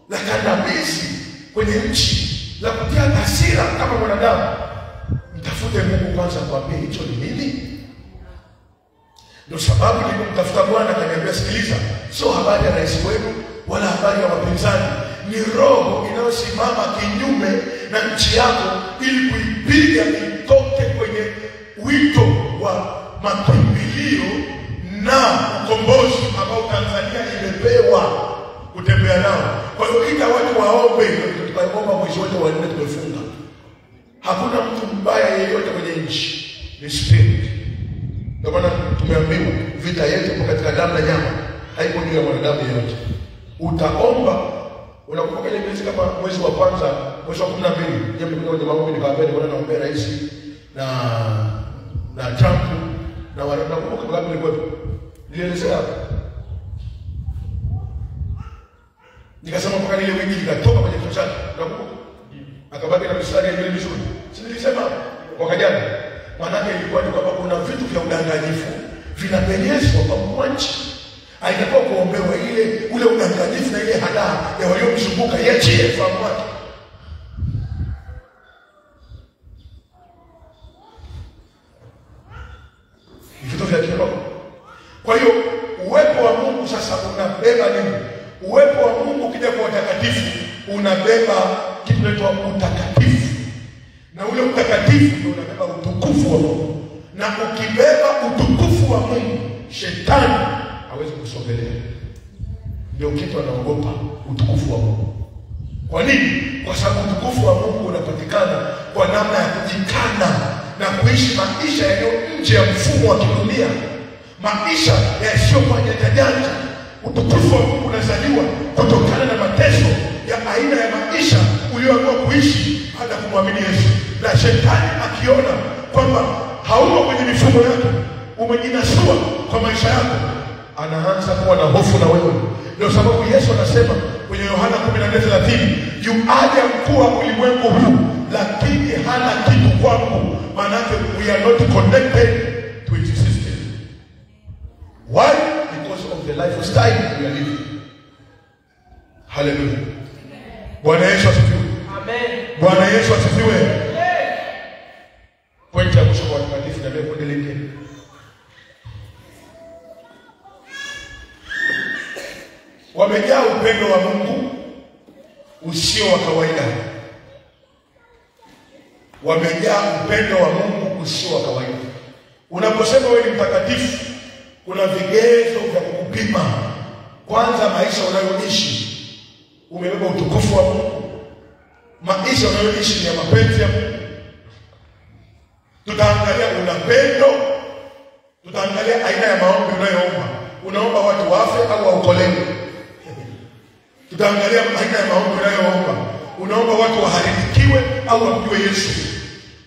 la kandamizi kwenye nchi la kutia hasira kama mwanadamu, mtafute Mungu kwanza akwambie hicho ni nini. Ndio sababu nilipomtafuta Bwana akaniambia, sikiliza, sio habari ya rais wenu wala habari ya wapinzani, ni roho inayosimama kinyume na nchi yako ili kuipiga itoke kwenye wito wa makimbilio na ukombozi ambao Tanzania imepewa kutembea nao. Kwa hiyo ita watu waombe, tukaomba mwezi wote wa 4 tumefunga. Hakuna mtu mbaya yeyote kwenye nchi, ni spirit. Ndio maana tumeambiwa vita yetu ipo katika damu na nyama, haiko juu ya mwanadamu yeyote. Utaomba. Unakumbuka ile mwezi kama mwezi wa kwanza, mwezi wa 12, jambo moja kwenye maombi nikawaambia nilikuwa naombea rais na Trump na wale, nakumbuka ngapi nilikuwepo. Nilielezea hapo. Nikasema mpaka ile wiki nikatoka kwenye kichwa chake. Nakumbuka. Akabaki na mistari ya nywele mizuri. Si nilisema mwaka jana. Maana ilikuwa ni kwamba kuna vitu vya udanganyifu vinapenyezwa kwa mwanchi. Haitakuwa kuombewa ile ule udanganyifu na ile hadaa ya waliomzunguka iachie fahamu wake. Vitu vya kiroho. Kwa hiyo uwepo wa Mungu sasa unabeba nini? Uwepo wa Mungu ukija kwa utakatifu unabeba kitu kinaitwa utakatifu. Na ule utakatifu ndio unabeba utukufu wa Mungu. Na ukibeba utukufu wa Mungu, shetani hawezi kusogelea. Ndio kitu anaogopa, utukufu wa Mungu. Kwa nini? Kwa sababu utukufu wa Mungu unapatikana kwa namna ya kujikana na kuishi maisha yaliyo nje ya mfumo wa kidunia, maisha yasiyokuwa janja janja. Utukufu wa Mungu unazaliwa kutokana na mateso ya aina ya maisha uliyoamua kuishi hata kumwamini Yesu. Na shetani akiona kwamba hauko kwenye mifumo yake, umejinasua kwa maisha yako, anaanza kuwa na hofu na wewe. Ndio sababu Yesu anasema kwenye Yohana 14:30, yuaja mkuu wa ulimwengu huu, lakini hana kitu kwangu. Maana yake we are not connected to its system. Why? Because of the lifestyle we are living. Hallelujah. Bwana Yesu asifiwe. Amen. Bwana Yesu asifiwe. Pointi ya mwisho kwa watakatifu na mimi kundi lingine. Wamejaa upendo wa Mungu usio wa kawaida. Wamejaa upendo wa Mungu usio wa kawaida. Unaposema wewe ni mtakatifu, kuna vigezo vya kukupima. Kwanza, maisha unayoishi umebeba utukufu wa Mungu. Maisha unayoishi ni ya mapenzi ya Mungu. Tutaangalia unapendo, tutaangalia aina ya maombi unayoomba. Unaomba watu wafe au waokolewe? Tutaangalia aina ya maombi unayoomba. Unaomba watu waharibikiwe au wamjue Yesu?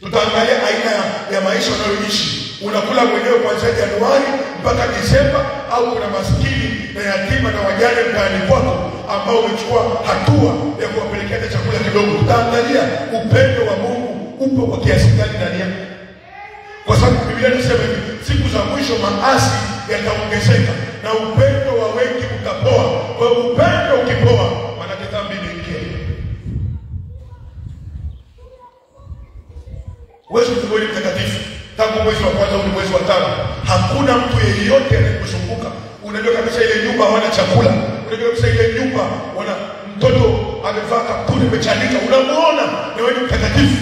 Tutaangalia aina ya maisha unayoishi. Unakula mwenyewe kuanzia Januari mpaka Disemba, au kuna maskini na yatima na wajane mtaani kwako ambao umechukua hatua ya kuwapelekea chakula kidogo? Tutaangalia upendo wa Mungu upo kwa kiasi gani ndani yako. Kwa sababu Biblia inasema hivi, siku za mwisho maasi yataongezeka na upendo wa wengi utapoa. Kwa hiyo upendo ukipoa, maana dhambi inaingia. Wewe ni mtakatifu tangu mwezi wa kwanza hadi mwezi wa tano, hakuna mtu yeyote anayekuzunguka. Unajua kabisa ile nyumba hawana chakula, unajua kabisa ile nyumba wana mtoto amevaa kaptula imechanika, unamuona na wewe ni mtakatifu,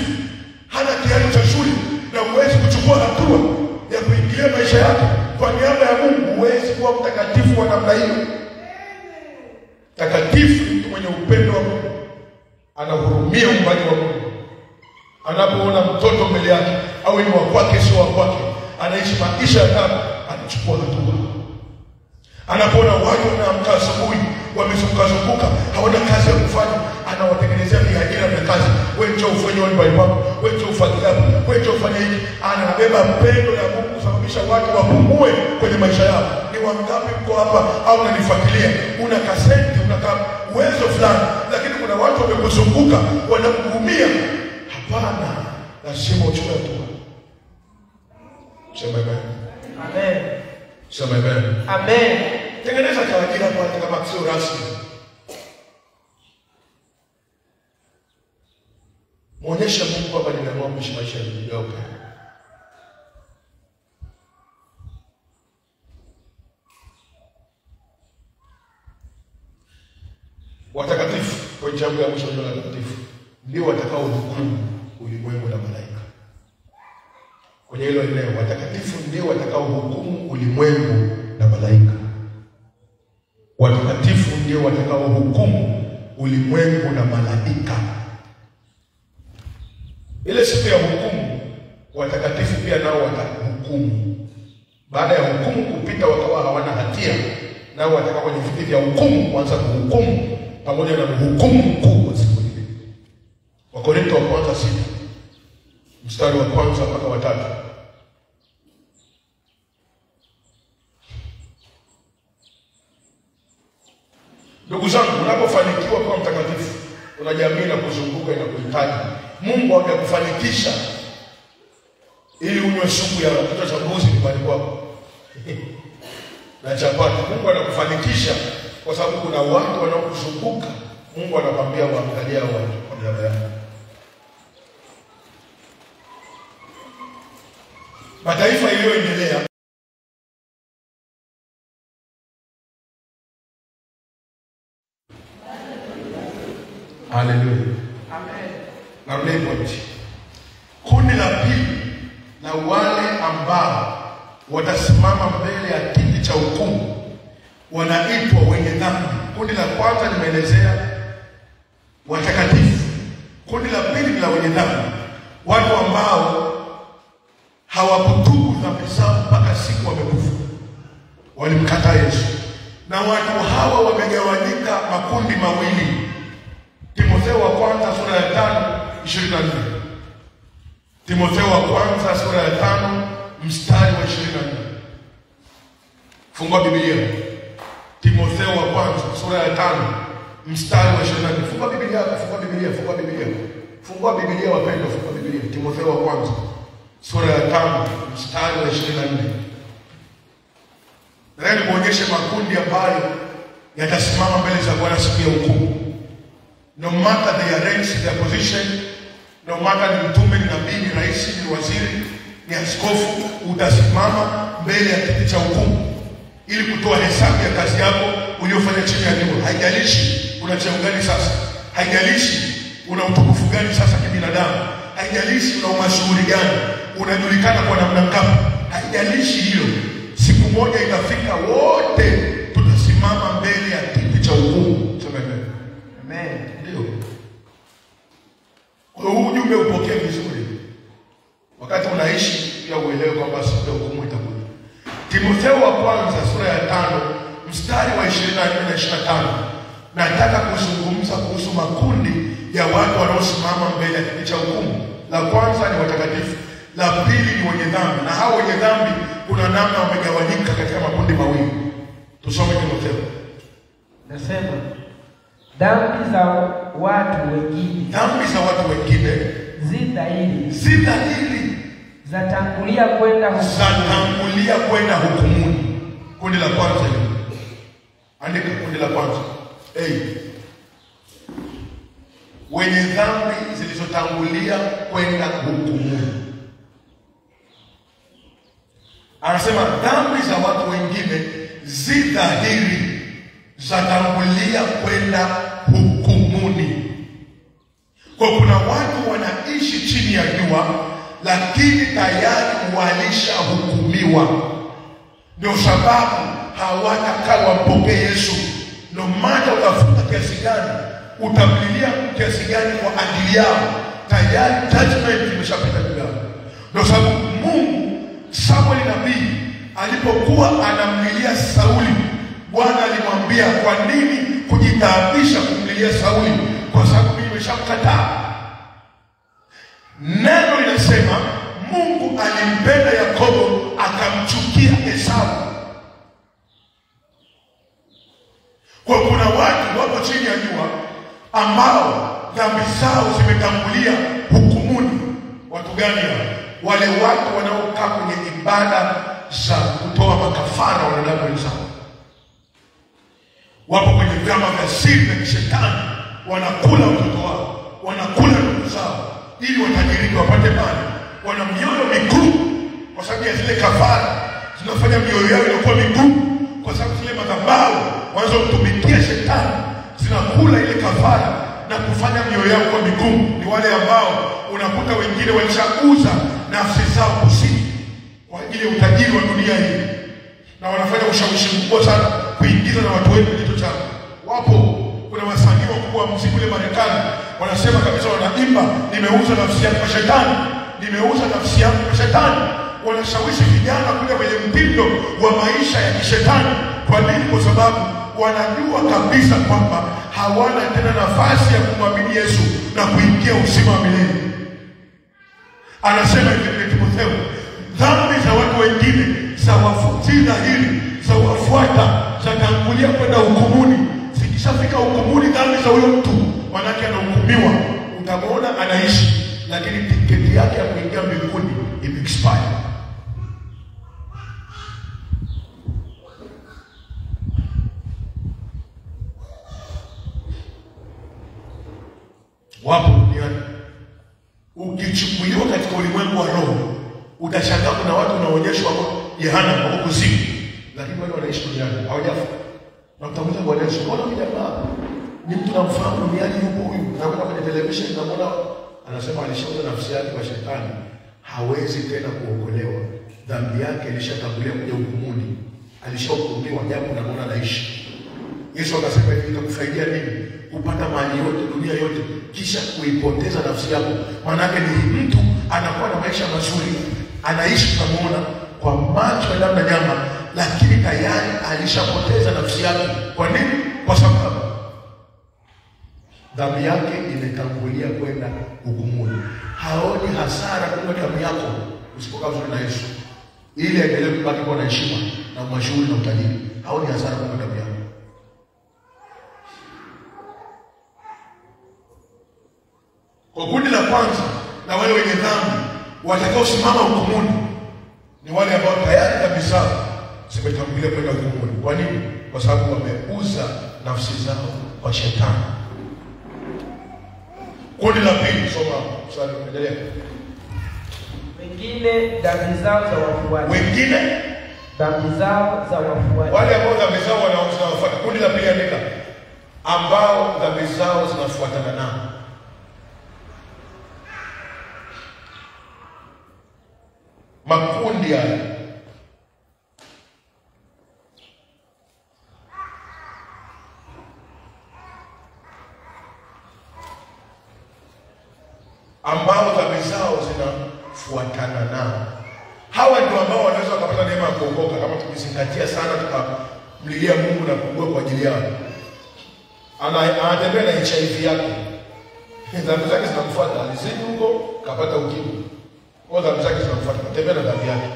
hana kiatu cha shule, na huwezi kuchukua hatua ya kuingilia maisha yake kwa niaba ya Mungu. Huwezi kuwa mtakatifu wa namna hiyo. Mtakatifu ni mtu mwenye upendo wa Mungu, anahurumia uumbaji wa Mungu. Anapoona mtoto mbele yake, au ni wa kwake sio wa kwake, anaishi maisha ya taabu, anachukua hatua. Anapoona watu wanaamka asubuhi wamezunguka zunguka, hawana kazi ya kufanya, anawatengenezea ajira na kazi. Wewe njoo ufanye nyumbani kwako, wewe njoo ufanye hapo, wewe njoo ufanye hiki. Anabeba pendo la Mungu kusababisha watu wapumue kwenye maisha yao. Ni wangapi mko hapa au unanifuatilia, una kasenti, una uwezo fulani, lakini kuna watu wamekuzunguka wanakuhurumia? Hapana, lazima uchukue hatua. Sema amen. Amen. Sema amen. Amen. Tengeneza kaajira kwa hata kama sio rasmi. Muonyeshe Mungu kwamba nimeamua kuishi maisha ya upendo. Watakatifu, pointi yangu ya mwisho ni watakatifu ndio watakao hukumu ulimwengu na malaika. Kwenye hilo eneo, watakatifu ndio watakao hukumu ulimwengu na malaika. Watakatifu ndio watakao hukumu ulimwengu na malaika. Ile siku ya hukumu, watakatifu pia nao watahukumu. Baada ya hukumu kupita, wakawa hawana hatia, nao watakaa kwenye viti vya hukumu kuanza kuhukumu pamoja na mhukumu mkuu wa siku ile. Wakorintho wa kwanza 6 mstari wa kwanza mpaka wa 3. Ndugu zangu, unapofanikiwa kuwa mtakatifu, una jamii na kuzunguka inakuhitaji. Mungu hajakufanikisha ili unywe supu ya kichwa cha mbuzi nyumbani kwako na chapati. Mungu anakufanikisha kwa sababu kuna watu wanaokuzunguka. Mungu anakwambia waangalie watu kwa niaba yako. Mataifa iliyoendelea Haleluya. Amen. Na point. Kundi la pili la wale ambao watasimama mbele ya kiti cha hukumu wanaitwa wenye dhambi. Kundi la kwanza nimeelezea watakatifu. Kundi la pili ni la wenye dhambi, watu ambao hawakutubu dhambi zao mpaka siku wamekufa, walimkataa Yesu. Na watu hawa wamegawanyika makundi mawili. Timotheo wa kwanza sura ya 5:24. Timotheo wa kwanza sura ya 5 mstari wa 24. Fungua Biblia. Timotheo wa kwanza sura ya 5 mstari wa 24. Fungua Biblia, fungua Biblia, fungua Biblia. Fungua Biblia wapendwa, fungua Biblia. Timotheo wa kwanza sura ya 5 mstari wa 24. Nataka nikuonyeshe makundi ambayo yatasimama mbele za Bwana siku ya hukumu. No matter their ranks, their position, no matter ni mtume, ni nabii, ni rais, ni waziri, ni askofu, utasimama mbele ya kiti cha hukumu ili kutoa hesabu ya kazi yako uliyofanya chini ya jua. Haijalishi una cheo gani sasa, haijalishi una utukufu gani sasa kibinadamu, haijalishi una umashuhuri gani, unajulikana kwa namna ngapi, haijalishi hilo. Siku moja itafika wote tutasimama mbele ya kiti cha hukumu. Sema amen. Amen. Ndio. Kwa hiyo ujumbe upokee vizuri. Wakati unaishi pia uelewe kwamba siku ya hukumu itakuja. Timotheo wa kwanza sura ya 5 mstari wa 24 na 25. Nataka kuzungumza kuhusu makundi ya watu wanaosimama mbele ya kiti cha hukumu. La kwanza ni watakatifu, La pili ni wenye dhambi, na hao wenye dhambi kuna namna wamegawanyika katika makundi mawili. Tusome Timotheo. Nasema dhambi za watu wengine, dhambi za watu wengine zi dhahiri, zatangulia kwenda hukumuni, zatangulia kwenda hukumuni. Kundi la kwanza hili. Andika kundi la kwanza. Wenye dhambi zilizotangulia kwenda hukumuni. Anasema dhambi za watu wengine zi dhahiri, zatangulia kwenda hukumuni. Kwa kuna watu wanaishi chini ya jua, lakini tayari walishahukumiwa. Ndio sababu hawatakaa wampokee Yesu. No matter utafuta kiasi gani, utamlilia kiasi gani kwa ajili yao, tayari judgment imeshapita juu yao. Ndio sababu Mungu, Samuel nabii alipokuwa anamlilia Sauli, Bwana alimwambia, kwa nini kujitaabisha kumlilia Sauli? Kwa sababu mimi nimeshamkataa. Neno linasema Mungu alimpenda Yakobo akamchukia Esau. Kwa kuna watu wako chini ya jua ambao dhambi zao zimetangulia hukumuni. Watu gani hao? Wale watu wanaokaa kwenye ibada za kutoa makafara wanadamu wenzao. Wapo kwenye vyama vya siri vya kishetani, wanakula watoto wao, wanakula ndugu zao ili watajirike wapate mali. Wana mioyo migumu kwa sababu ya zile kafara zinafanya mioyo yao inakuwa migumu, kwa sababu zile madhabahu wanazotumikia shetani zinakula ile kafara na kufanya mioyo yao kuwa migumu. Ni wale ambao unakuta wengine walishauza nafsi zao kusini kwa ajili ya utajiri wa dunia hii, na wanafanya ushawishi mkubwa sana kuingiza na watu wengi kitu chao. Wapo, kuna wasanii wakubwa wa muziki kule Marekani wanasema kabisa, wanaimba, nimeuza nafsi yangu kwa shetani, nimeuza nafsi yangu kwa shetani. Wanashawishi vijana kuja kwenye mtindo wa maisha ya kishetani. Kwa nini? Kwa sababu wanajua kabisa kwamba hawana tena nafasi ya kumwamini Yesu na kuingia uzima wa milele. Anasema hivi Timotheo, dhambi za watu wengine za dhahiri za wafuata, zatangulia kwenda hukumuni. Zikishafika hukumuni, dhambi za huyo mtu, manake anahukumiwa, utamwona anaishi, lakini tiketi yake ya kuingia mbinguni imeexpire. Wapo duniani. Ukichukuliwa katika ulimwengu wa roho, utashangaa kuna watu wanaonyeshwa jehanamu, wako kuzimu, lakini wale wanaishi duniani hawajafa. Na utamuuliza Bwana Yesu, mbona huyu jamaa ni mtu namfahamu duniani, yupo huyu, naona kwenye television namuona, anasema alishauza nafsi yake kwa shetani, hawezi tena kuokolewa. Dhambi yake ilishatangulia kuja hukumuni, alishahukumiwa, japo namuona anaishi. Yesu akasema hivi, itakufaidia nini kupata mali yote dunia yote kisha kuipoteza nafsi yako? Maana yake ni mtu anakuwa na maisha mazuri, anaishi tunamuona kwa macho ya damu na nyama, lakini tayari alishapoteza nafsi yake. Kwa nini? Kwa sababu dhambi yake imetangulia kwenda hukumuni. Haoni hasara kwa damu yako usipokaa vizuri na Yesu, ili aendelee kubaki kuwa na heshima na mashuhuri na utajiri. Haoni hasara kwa damu yako. Kwa kundi la kwanza na wale wenye dhambi watakaosimama hukumuni ni wale ambao tayari dhambi zao zimetangulia kwenda hukumuni. Kwa nini? Kwa sababu wameuza nafsi zao kwa shetani. Kundi la pili, soma mstari, endelea. Wengine dhambi zao za wafuata. Wengine dhambi zao za wafuata. Wale ambao dhambi zao wanawafuata. Kundi la pili, andika, ambao dhambi zao zinafuatana nao. Makundi haya ambao dhambi zao zinafuatana nao. Hawa ndio ambao wanaweza kupata neema ya kuokoka kama tukizingatia sana, tukamlilia Mungu na kuugua kwa ajili yao. Anatembea na HIV yake, dhambi zake zinamfuata, alizidi huko kapata ukimwi. Kwa dhambi zake zinamfuata, tembea na dhambi yake.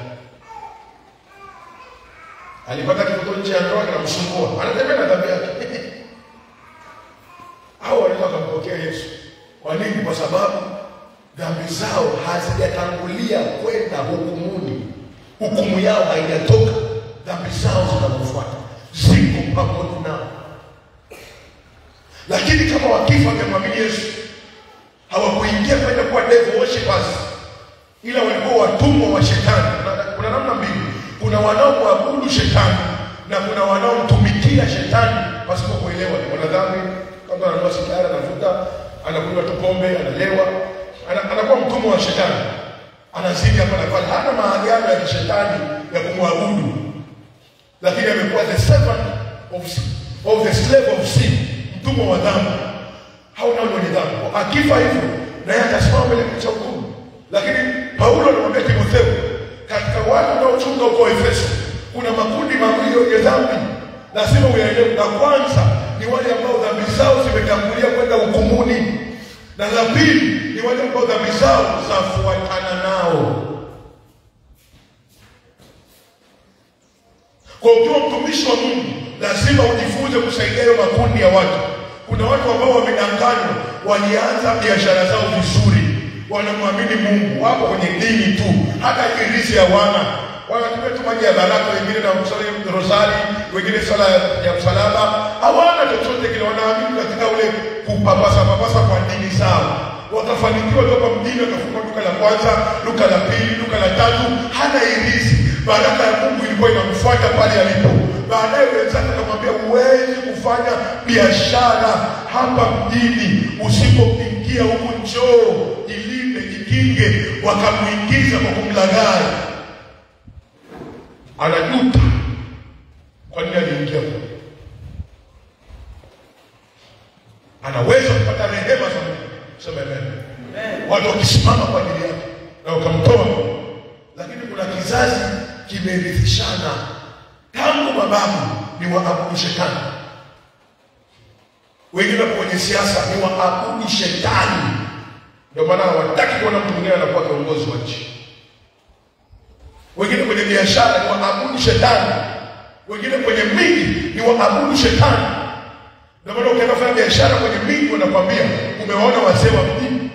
Alipata kitoto nje ya ndoa kinamsumbua, anatembea na dhambi yake. Hao wanaweza kumpokea Yesu. Kwa nini? Kwa sababu dhambi zao hazijatangulia kwenda hukumuni. Hukumu yao haijatoka, dhambi zao zinamfuata, ziko pamoja nao. Lakini kama wakifa wakamwamini Yesu, hawakuingia kwenda kuwa devil worshipers, ila walikuwa watumwa wa shetani. Kuna namna mbili: kuna wanaomwabudu shetani na kuna wanaomtumikia shetani pasipo kuelewa. Wana dhambi, kama ananunua sigara, anavuta, anakunywa tu pombe, analewa, anakuwa mtumwa wa shetani, anazidi hapa na pale, hana maagano ya kishetani ya kumwabudu, lakini amekuwa the servant of the slave of sin, mtumwa wa dhambi. Hao nao ni dhambi. Akifa hivyo na yeye atasimama mbele ya kiti cha hukumu. Lakini Paulo anamwambia Timotheo, katika watu wanaochunga huko Efeso kuna makundi mawili ya dhambi, lazima uyaelewe. La kwanza ni wale ambao dhambi zao zimetangulia kwenda hukumuni, na la pili ni wale ambao dhambi zao zafuatana nao. Kwa ukiwa mtumishi wa Mungu lazima ujifunze kusaidia hayo makundi ya watu. Kuna watu ambao wamedanganywa, walianza biashara zao vizuri, wanamwamini Mungu, wapo kwenye dini tu, hata kirisi hawana. Wanatumia tu maji ya baraka, wengine na kusali rosari, wengine sala ya msalaba, hawana chochote kile, wanaamini katika ule kupapasa papasa kwa dini zao. Wakafanikiwa toka mjini, wakafungua duka la kwanza, duka la pili, duka la tatu, hana irisi. Baraka ya Mungu ilikuwa inamfuata pale alipo. Baadaye wenzake akamwambia, huwezi kufanya biashara hapa mjini usipoingia huku, njoo jilinde, jikinge. Wakamuingiza kwa kumlaghai. Anajuta kwa nini aliingia huko. Anaweza kupata rehema za Mungu. Sema amen. Watu wakisimama kwa ajili yake na wakamtoa. Lakini kuna kizazi kimerithishana tangu mababu ni waabudu shetani. Wengine wapo kwenye siasa ni waabudu shetani. Ndio maana hawataki kuona mtu mwingine anakuwa kiongozi wa nchi. Wengine kwenye biashara ni waabudu shetani. Wengine kwenye miji ni waabudu shetani. Ndio maana ukienda kufanya biashara kwenye miji wanakuambia, umewaona wazee wa mjini?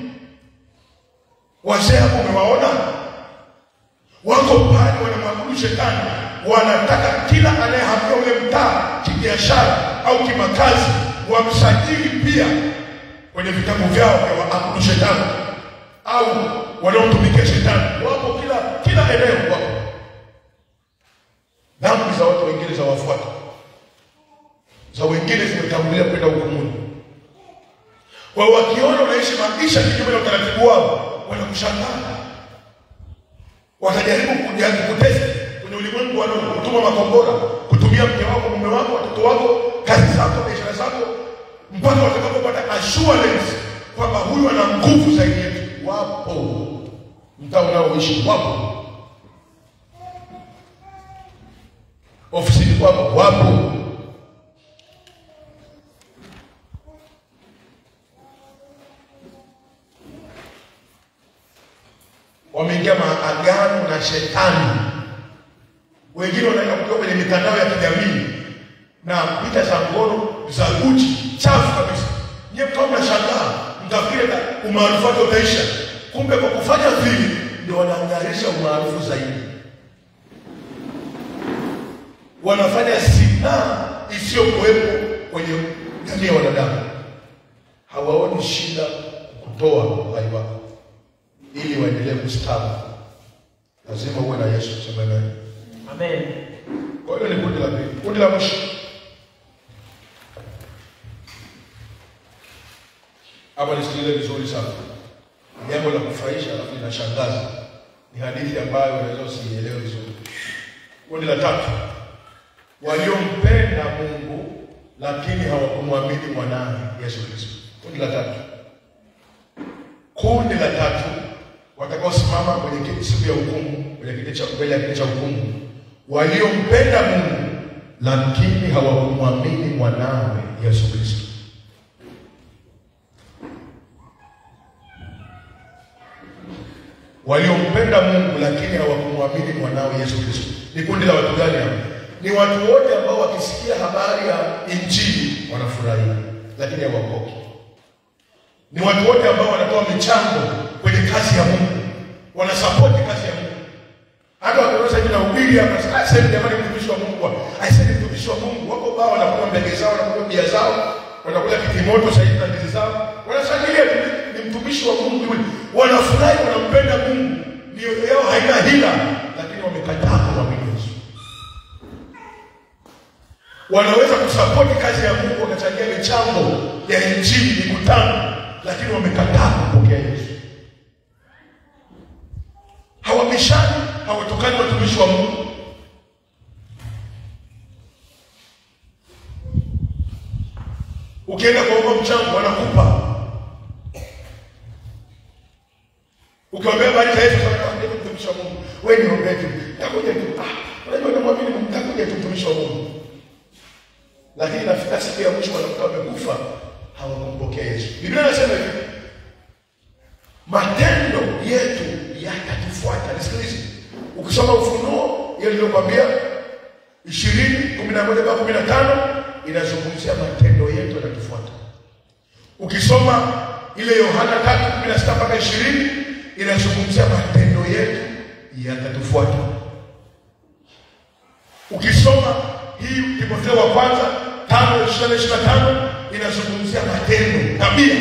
Wazee hapo umewaona? Wako pale wanamwabudu shetani. Wanataka kila anayehamia ule mtaa kibiashara au kimakazi wamsajili pia kwenye vitabu vyao vya waabudu shetani au wanaomtumikia shetani. Wapo kila eneo wapo. Dhambi za watu wengine za wafuata, za wengine zimetangulia kwenda hukumuni. Kwa wakiona unaishi maisha kinyume na utaratibu wao, wanakushangaa. Watajaribu kukutesa kwenye ulimwengu wa roho, kutuma makombora, kutumia mke wako, mume wako, watoto wako, kazi zako, biashara zako, mpaka watakapopata assurance kwamba huyu ana nguvu zaidi yetu. Wapo mtaa unaoishi, wapo ofisini kwako, wapo. Wameingia maagano na shetani. Wengine wanaenda kutoka kwenye mitandao ya kijamii na picha za ngono za uchi chafu kabisa. Nyie mkawa mnashangaa, mtafikiri umaarufu wake utaisha. Kumbe kwa kufanya vile ndio wanaangarisha umaarufu zaidi. Wanafanya zinaa isiyokuwepo kwenye jamii ya wanadamu. Hawaoni shida kutoa uhai wako ili waendelee kustawi. Lazima uwe na Yesu. Sema amen. Amen. Kwa hiyo ni kundi la pili. Kundi la mwisho hapa, nisikilize vizuri sana. Jambo la kufurahisha alafu linashangaza. Ni hadithi ambayo unaweza usiielewe vizuri. Kundi la tatu, waliompenda Mungu lakini hawakumwamini mwanawe Yesu Kristo. Kundi la tatu. Kundi la tatu watakaosimama kwenye kiti siku ya hukumu, kwenye kiti cha mbele ya kiti cha hukumu, waliompenda Mungu lakini hawakumwamini mwanawe Yesu Kristo. Waliompenda Mungu lakini hawakumwamini mwanao Yesu Kristo. Ni kundi la watu gani hao? Ni watu wote ambao wakisikia habari ya Injili wanafurahia, lakini hawaokoki. Ni watu wote ambao wanatoa michango kwenye kazi ya Mungu, wanasapoti kazi ya Mungu. Hata wakiona hivi na ubiri hapa, sasa jamani, mtumishi wa Mungu, aisee, mtumishi wa Mungu, wako bao wanakula mbege zao, wanakula bia zao, wanakula kitimoto sasa hivi na ndizi zao, wanashangilia tu, ni mtumishi wa Mungu yule. Wanafurahi, wanampenda Mungu, mioyo yao haina hila, lakini wamekataa kumwamini Yesu. Wanaweza kusapoti kazi ya Mungu, wakachangia michango ya Injili, mikutano, lakini wamekataa kumpokea Yesu. Hawabishani, hawatokani watumishi wa Mungu. Ukienda kuomba mchango wanakupa. Ukiwaambia habari za Yesu, wanakuambia mtumishi wa Mungu, wewe niombe tu, nitakuja tu. Unajua namwamini Mungu, nitakuja tu mtumishi wa Mungu. Lakini nafika siku ya mwisho wanakuta wamekufa, hawakumpokea Yesu. Biblia inasema hivi, matendo yetu yatatufuata. Nisikilize. Ukisoma Ufunuo ile niliyokuambia 20:11-15 inazungumzia matendo yetu yanatufuata. Ukisoma ile Yohana 3:16-20 inazungumzia matendo yetu yatatufuata. Ukisoma hii Timotheo wa kwanza 5:24-25 inazungumzia matendo, tabia.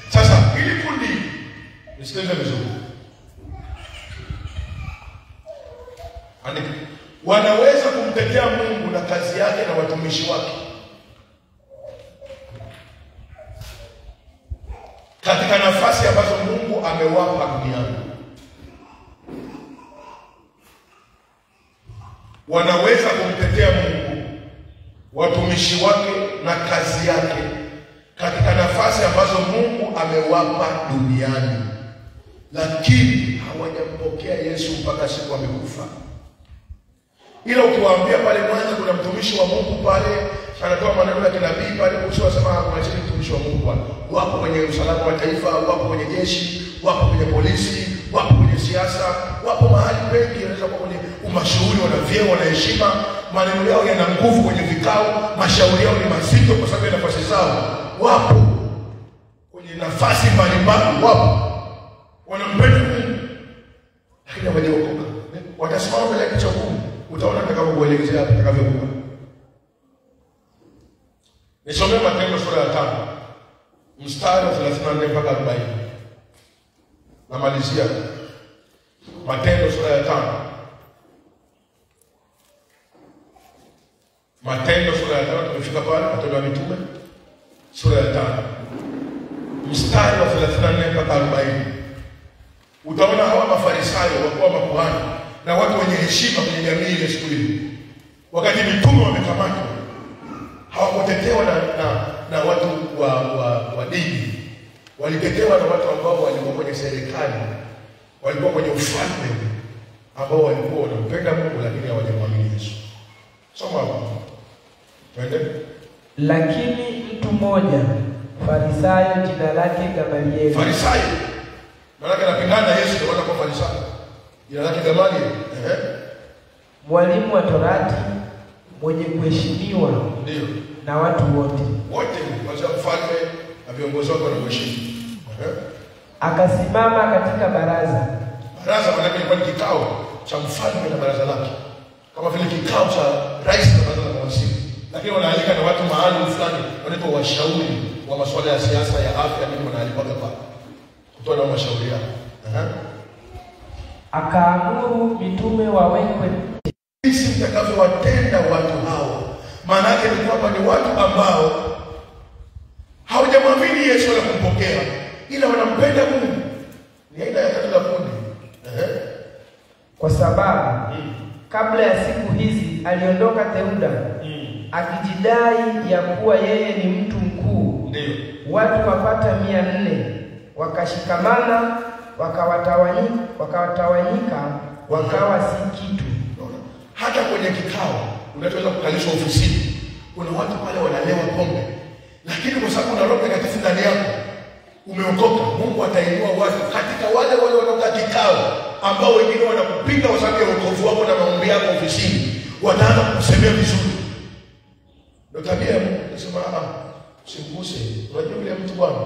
Sasa ili kundi, nisikilize vizuri. Andika. Wanaweza kumtetea Mungu na kazi yake na watumishi wake katika nafasi ambazo Mungu amewapa duniani. Wanaweza kumtetea Mungu, watumishi wake na kazi yake katika nafasi ambazo Mungu amewapa duniani, lakini hawajampokea Yesu mpaka siku amekufa. Ila ukiwaambia pale Mwanza kuna mtumishi wa Mungu pale anatoa maneno ya kinabii pale kuhusu, wasema mwacheni mtumishi wa Mungu pale. Wapo kwenye usalama wa taifa, wapo kwenye jeshi, wapo kwenye polisi, wapo kwenye siasa, wapo mahali pengi, wanaweza kuwa kwenye umashuhuri, wana vyeo, wana heshima, maneno yao yana nguvu kwenye vikao, mashauri yao ni mazito kwa sababu ya nafasi zao. Wapo kwenye nafasi mbalimbali, wapo wanampenda Mungu lakini hawajaokoka. Watasimama mbele ya kichwa hukumu, utaona nitakavyokuelezea hapa itakavyokuwa. Nisomee Matendo sura ya 5 mstari wa 34 mpaka 40. Namalizia Matendo sura ya 5. Matendo sura ya 5, tumefika pale, Matendo ya Mitume sura ya 5 mstari wa 34 mpaka 40. Utaona hawa Mafarisayo wakuwa makuhani na watu wenye heshima kwenye jamii ile siku ile, wakati mitume wamekamatwa, hawakutetewa na watu wa dini. Walitetewa na watu ambao walikuwa kwenye serikali, walikuwa kwenye ufalme, ambao walikuwa wanampenda Mungu lakini hawajamwamini Yesu. Soma hapo. Twende. Lakini mtu mmoja Farisayo, jina lake Gamalieli. Farisayo. Maana anapingana na Yesu, ndio maana kwa Farisayo. Jina lake Gamalieli. Mwalimu wa Torati, mwenye kuheshimiwa ndio na watu wote. Wote, kuanzia mfalme na viongozi wake wanamheshimu. Akasimama katika baraza. Baraza maana yake ilikuwa ni kikao cha mfalme na baraza lake, kama vile kikao cha rais na baraza la mawaziri. Lakini wanaalika na watu maalum fulani wanaitwa washauri wa masuala ya siasa, ya afya, nini, wanaalikwa hapa kutoa na mashauri yao. Akaamuru mitume wawekwe. Jinsi mtakavyowatenda watu hao, maana yake ni kwamba ni watu ambao hawajamwamini Yesu wala kumpokea, ila wanampenda Mungu. Ni aina ya tatu la kundi. Kwa sababu kabla ya siku hizi aliondoka Theuda, akijidai ya kuwa yeye ni mtu mkuu. Ndio. Watu wapata 400 wakashikamana, wakawatawanyika, wakawa si kitu. Hata kwenye kikao unachoweza kukalishwa ofisini, kuna watu pale wanalewa pombe, lakini kwa sababu una Roho Mtakatifu ndani yako, Umeokoka, Mungu atainua watu katika wale wale wanaokaa kikao, ambao wengine wanakupinga kwa sababu ya wokovu wako na maombi yako ofisini, wataanza kukusemea vizuri. Ndio tabia ya Mungu. Nasema usimguse. Unajua yule mtu bwana.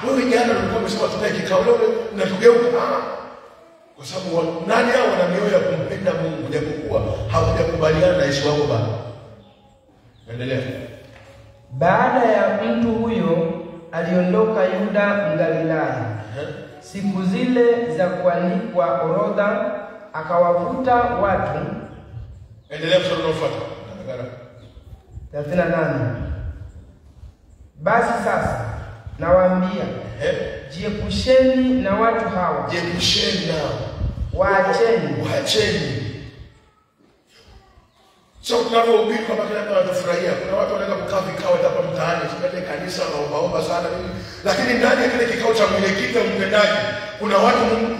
Wewe jana ulikuwa umesema tukae kikao, leo unatugeuka. Kwa sababu nani hao wana mioyo ya kumpenda Mungu japokuwa hawajakubaliana na Yesu wao bado. Endelea. Baada ya mtu huyo aliondoka Yuda Mgalilaya. Siku zile za kuandikwa orodha akawavuta watu. Endelea mstari unaofuata. 38. Basi sasa nawaambia, jiepusheni na watu hawa. Jiepusheni nao. Waacheni. Waacheni. So tunavyohubiri kwamba kila mtu anatufurahia. Kuna watu wanaweza kukaa vikao hata mtaani, sipende kanisa wanaombaomba sana nini. Lakini ndani ya kile kikao cha mwenyekiti au mtendaji, kuna watu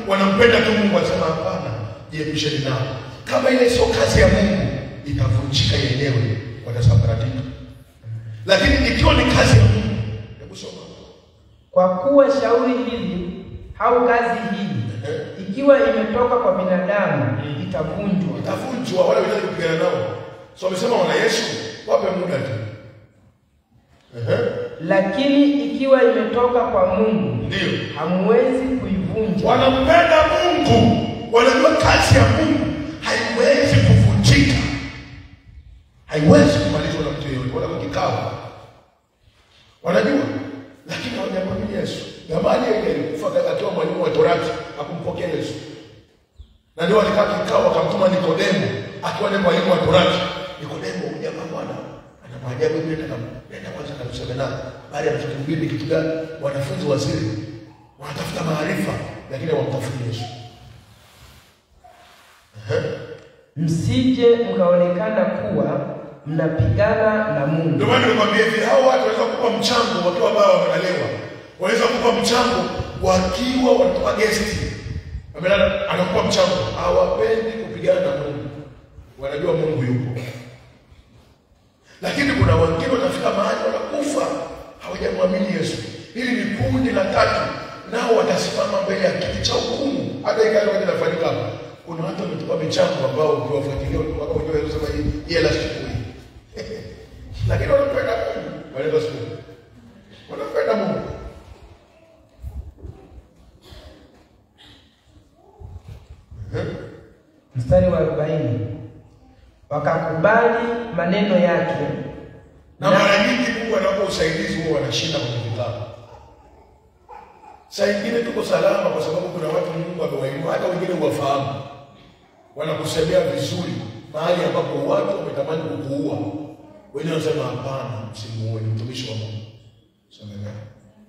wanampenda tu Mungu, wanasema hapana, jiepusheni nao. Kama ile sio kazi ya Mungu, itavunjika yenyewe, watasambaratika. Lakini ikiwa ni kazi ya Mungu, hebu soma. Kwa kuwa shauri hili au kazi hii ikiwa imetoka kwa binadamu itavunjwa. Itavunjwa, wala hawezi kupigana nao. So wamesema wana Yesu, wape muda tu. Lakini ikiwa imetoka kwa Mungu, ndio hamwezi kuivunja. Wanampenda Mungu, wanajua kazi ya Mungu haiwezi kuvunjika. Haiwezi kumalizwa na mtu yeyote wala kwa kikao. Wanajua, lakini hawajamwamini Yesu. Gamalieli alikufa akiwa mwalimu wa Torati, hakumpokea Yesu. Na ndio walikaa kikao wakamtuma Nikodemo akiwa ni mwalimu wa Torati. Nikodemo, huyu jamaa bwana ana maajabu, nenda kwanza katuseme naye. Habari anachokihubiri ni kitu gani? Wanafunzi waziri wanatafuta maarifa lakini hawamtafuti Yesu. Msije mkaonekana kuwa mnapigana na Mungu. Ndio maana nikwambia hivi, hao watu wanaweza kukupa mchango wakiwa baba wamelelewa. Wanaweza kukupa mchango wakiwa wanatoka guest. Amelala anakupa mchango. Hawapendi kupigana na Mungu. Wanajua Mungu yupo. Lakini kuna wengine watafika mahali wanakufa hawajamwamini Yesu. Hili ni kundi la tatu, nao watasimama mbele ya kiti cha hukumu. Hata ikawa wakati inafanyika hapa, kuna watu wametupa michango ambao ukiwafuatilia mpaka ujue Yesu sema hii hela sichukui. Lakini wanampenda Mungu, wanaenda siku. Wanampenda Mungu. Mstari wa 40. Wakakubali maneno yake. Na mara nyingi Mungu anapo usaidizi huo wanashinda kwenye vitabu. Saa nyingine tuko salama kwa sababu kuna watu Mungu amewainua, hata wengine huwafahamu. Wanakusemea vizuri mahali ambapo watu wametamani kukuua. Wengine wanasema hapana, msimuue, ni mtumishi wa Mungu. Sema amen.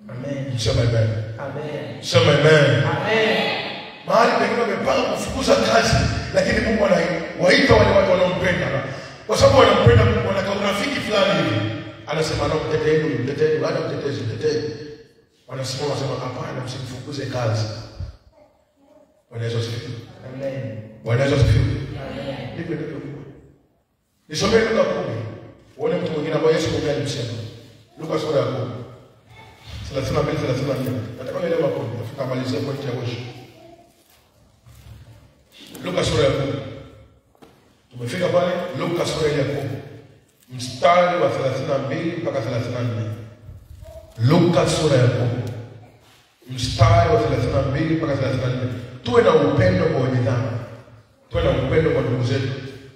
Amen. Sema amen. Amen. Sema amen. Amen. Mahali pengine wamepanga kufukuza kazi, lakini Mungu anawaita wale watu wanaompenda. Kwa sababu wanampenda Mungu, wana urafiki fulani hivi. Anasema nao mteteeni, mteteeni, hata mtetezi, mteteeni. Wanasimama wanasema hapana, msimfukuze kazi. Bwana Yesu asifiwe. Amen. Bwana Yesu asifiwe. Amen. Ndivyo ilivyokuwa. Nisomee Luka 10. Uone mtu mwingine ambaye Yesu mwenyewe alimsema. Luka sura ya 10. 32 34. Nataka nielewe hapo, nafika malizia pointi ya mwisho. Luka sura ya 10. Tumefika pale Luka sura ya 10. Mstari wa 32 mpaka 34. Luka sura ya 10. Mstari wa 32 mpaka 34. Tuwe na upendo kwa wenye dhambi. Tuwe na upendo kwa ndugu zetu.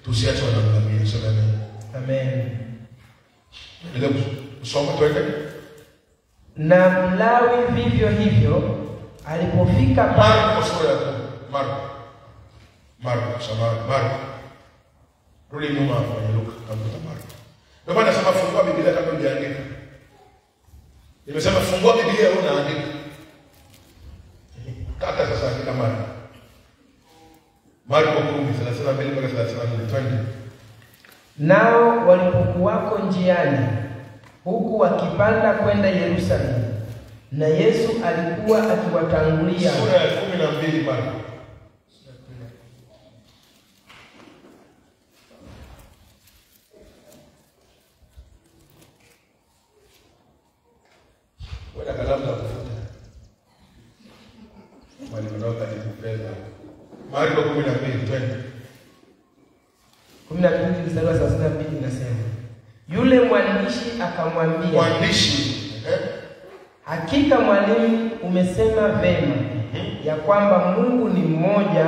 Tusiache wanaangamia. Sema amen. Amen. Endelea kusoma tuende. Na Mlawi vivyo hivyo alipofika Marko sura ya 10. Marko, samahani, Marko. Rudi nyuma hapo kwenye Luka, tamkuta Marko. Ndio maana nasema fungua Biblia kabla hujaandika. Nimesema fungua Biblia wewe unaandika. Kata sasa andika Marko. Marko 10:32 mpaka 34. Twende. Nao walipokuwako njiani huku wakipanda kwenda Yerusalemu, na Yesu alikuwa akiwatangulia. Sura ya 12 Marko. Wala kalamu la kufuta. Yule mwandishi akamwambia, mwandishi, hakika mwalimu, umesema vema ya kwamba Mungu ni mmoja,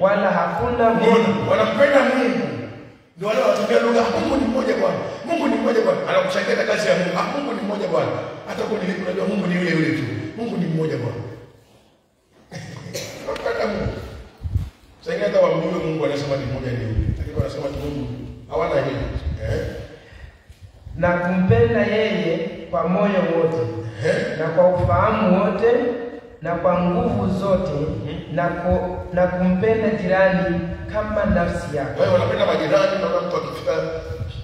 wala hakuna Mungu. Wanampenda Mungu. Ndio wale wanatumia lugha, Mungu ni mmoja Bwana. Mungu ni mmoja Bwana. Anakuchangia kazi ya Mungu. Mungu ni mmoja Bwana. Hata kwa nini unajua Mungu ni yule yule tu. Mungu ni mmoja Bwana. Wanapenda Mungu. Sasa hata wamjue Mungu anasema ni mmoja ni yule. Lakini wanasema tu Mungu hawana hili. Na kumpenda yeye kwa moyo wote, na kwa ufahamu wote, na kwa nguvu zote, na kumpenda jirani kama nafsi yako. Wewe unapenda majirani, naona mtu akifika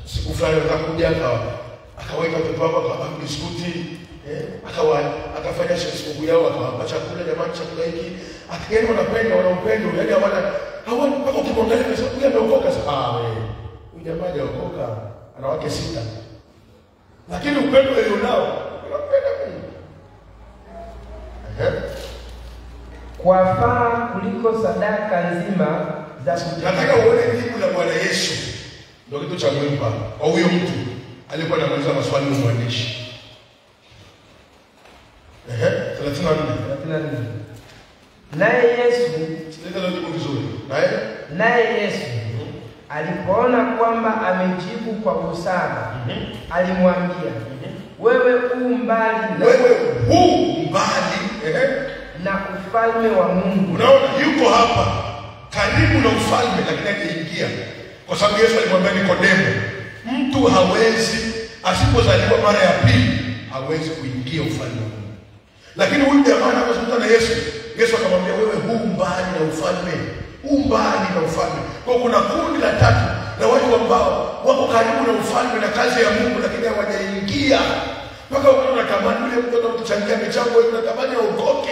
siku fulani anakuja akaweka watoto wako akawapa biskuti, akafanya sikukuu yao akawapa chakula, jamani chakula hiki. Yaani wanapenda, wana upendo, yaani hawana mpaka ukimwangalia unasema huyu ameokoka sasa. Wewe. Huyu jamaa hajaokoka, ana wake 6. Lakini upendo alionao, unapenda Mungu. Kwa faa kuliko sadaka nzima za kuteketezwa. Nataka uone jibu la Bwana Yesu. Ndio kitu cha muhimu kwa huyo mtu alikuwa anamuuliza maswali huyo mwandishi. 34. Naye Yesu, sikiliza jibu vizuri. Naye Yesu alipoona kwamba amejibu kwa busara, alimwambia, wewe u mbali na ufalme wa Mungu. Unaona yuko hapa karibu na ufalme lakini hajaingia. Kwa sababu Yesu alimwambia Nikodemo, mtu hawezi asipozaliwa mara ya pili hawezi kuingia ufalme wa Mungu. Lakini huyu jamaa anapozungumza na Yesu, Yesu akamwambia wewe huu mbali na ufalme, huu mbali na ufalme. Kwa kuna kundi la tatu la watu ambao wako karibu na ufalme na kazi ya Mungu lakini hawajaingia. Mpaka unatamani yule mtoto kuchangia michango, unatamani aokoke,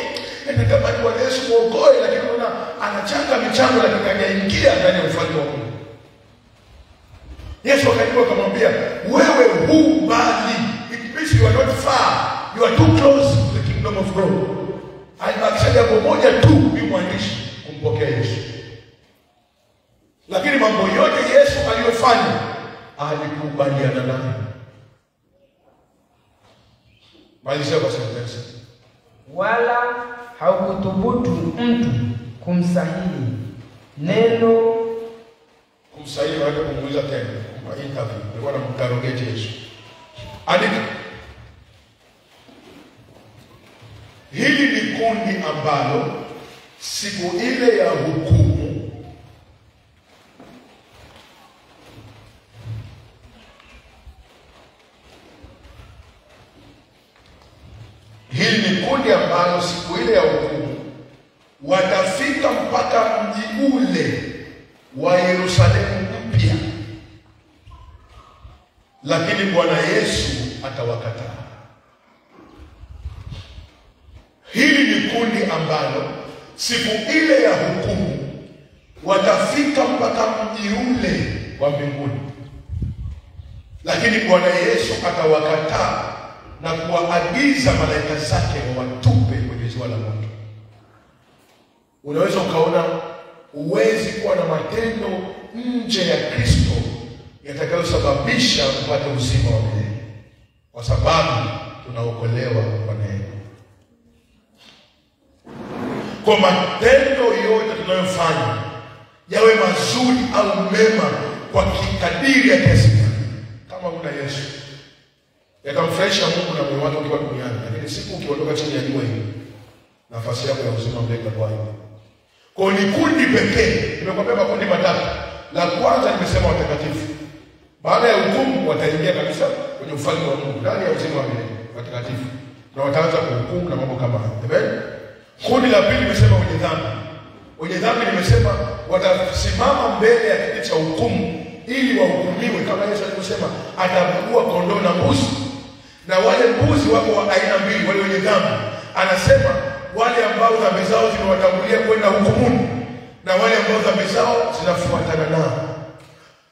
unatamani Bwana Yesu muokoe, lakini unaona anachanga michango lakini hajaingia ndani ya ufalme wa Mungu. Yesu akajibu akamwambia, wewe huu mbali, it means you are not far, you are too close to the kingdom of God. Alibakisha jambo moja tu, ni mwandishi kumpokea Yesu. Lakini mambo yote Yesu aliyofanya alikubaliana nayo. Malizia kwa sentensi. Wala haukuthubutu mtu kumsahili neno. Kumsahili wala kumuuliza tena, kumpa interview. Alikuwa anamtarogate Yesu. Andika. Hili ni kundi ambalo siku ile ya hukumu watafika mpaka mji ule wa Yerusalemu mpya, lakini Bwana Yesu atawakataa. Hili ni kundi ambalo siku ile ya hukumu watafika mpaka mji ule wa mbinguni, lakini Bwana Yesu atawakataa na kuwaagiza malaika zake wawatupe kwenye ziwa la moto. Unaweza ukaona huwezi kuwa na matendo nje ya Kristo yatakayosababisha upate uzima wa milele, kwa sababu tunaokolewa kwa neema. Kwa matendo yote tunayofanya, yawe mazuri au mema kwa kadiri ya kiasi gani, kama una Yesu yatamfurahisha Mungu na moyo wake ukiwa duniani, lakini siku ukiondoka chini ya jua hili, nafasi yako ya uzima milele itakuwa hivi. Kwa ni kundi pekee, nimekwambia makundi matatu. La kwanza nimesema watakatifu. Baada ya hukumu wataingia kabisa kwenye ufalme wa Mungu, ndani ya uzima wa milele, watakatifu. Na wataanza kuhukumu na mambo kama hayo. Amen. Kundi la pili nimesema wenye dhambi. Wenye dhambi nimesema watasimama mbele ya kiti cha hukumu ili wahukumiwe, kama Yesu alivyosema atabagua kondoo na mbuzi. Na wale mbuzi wako wa aina mbili, wale wenye dhambi. Anasema wale ambao dhambi zao zimewatangulia kwenda hukumuni na wale ambao dhambi zao zinafuatana nao.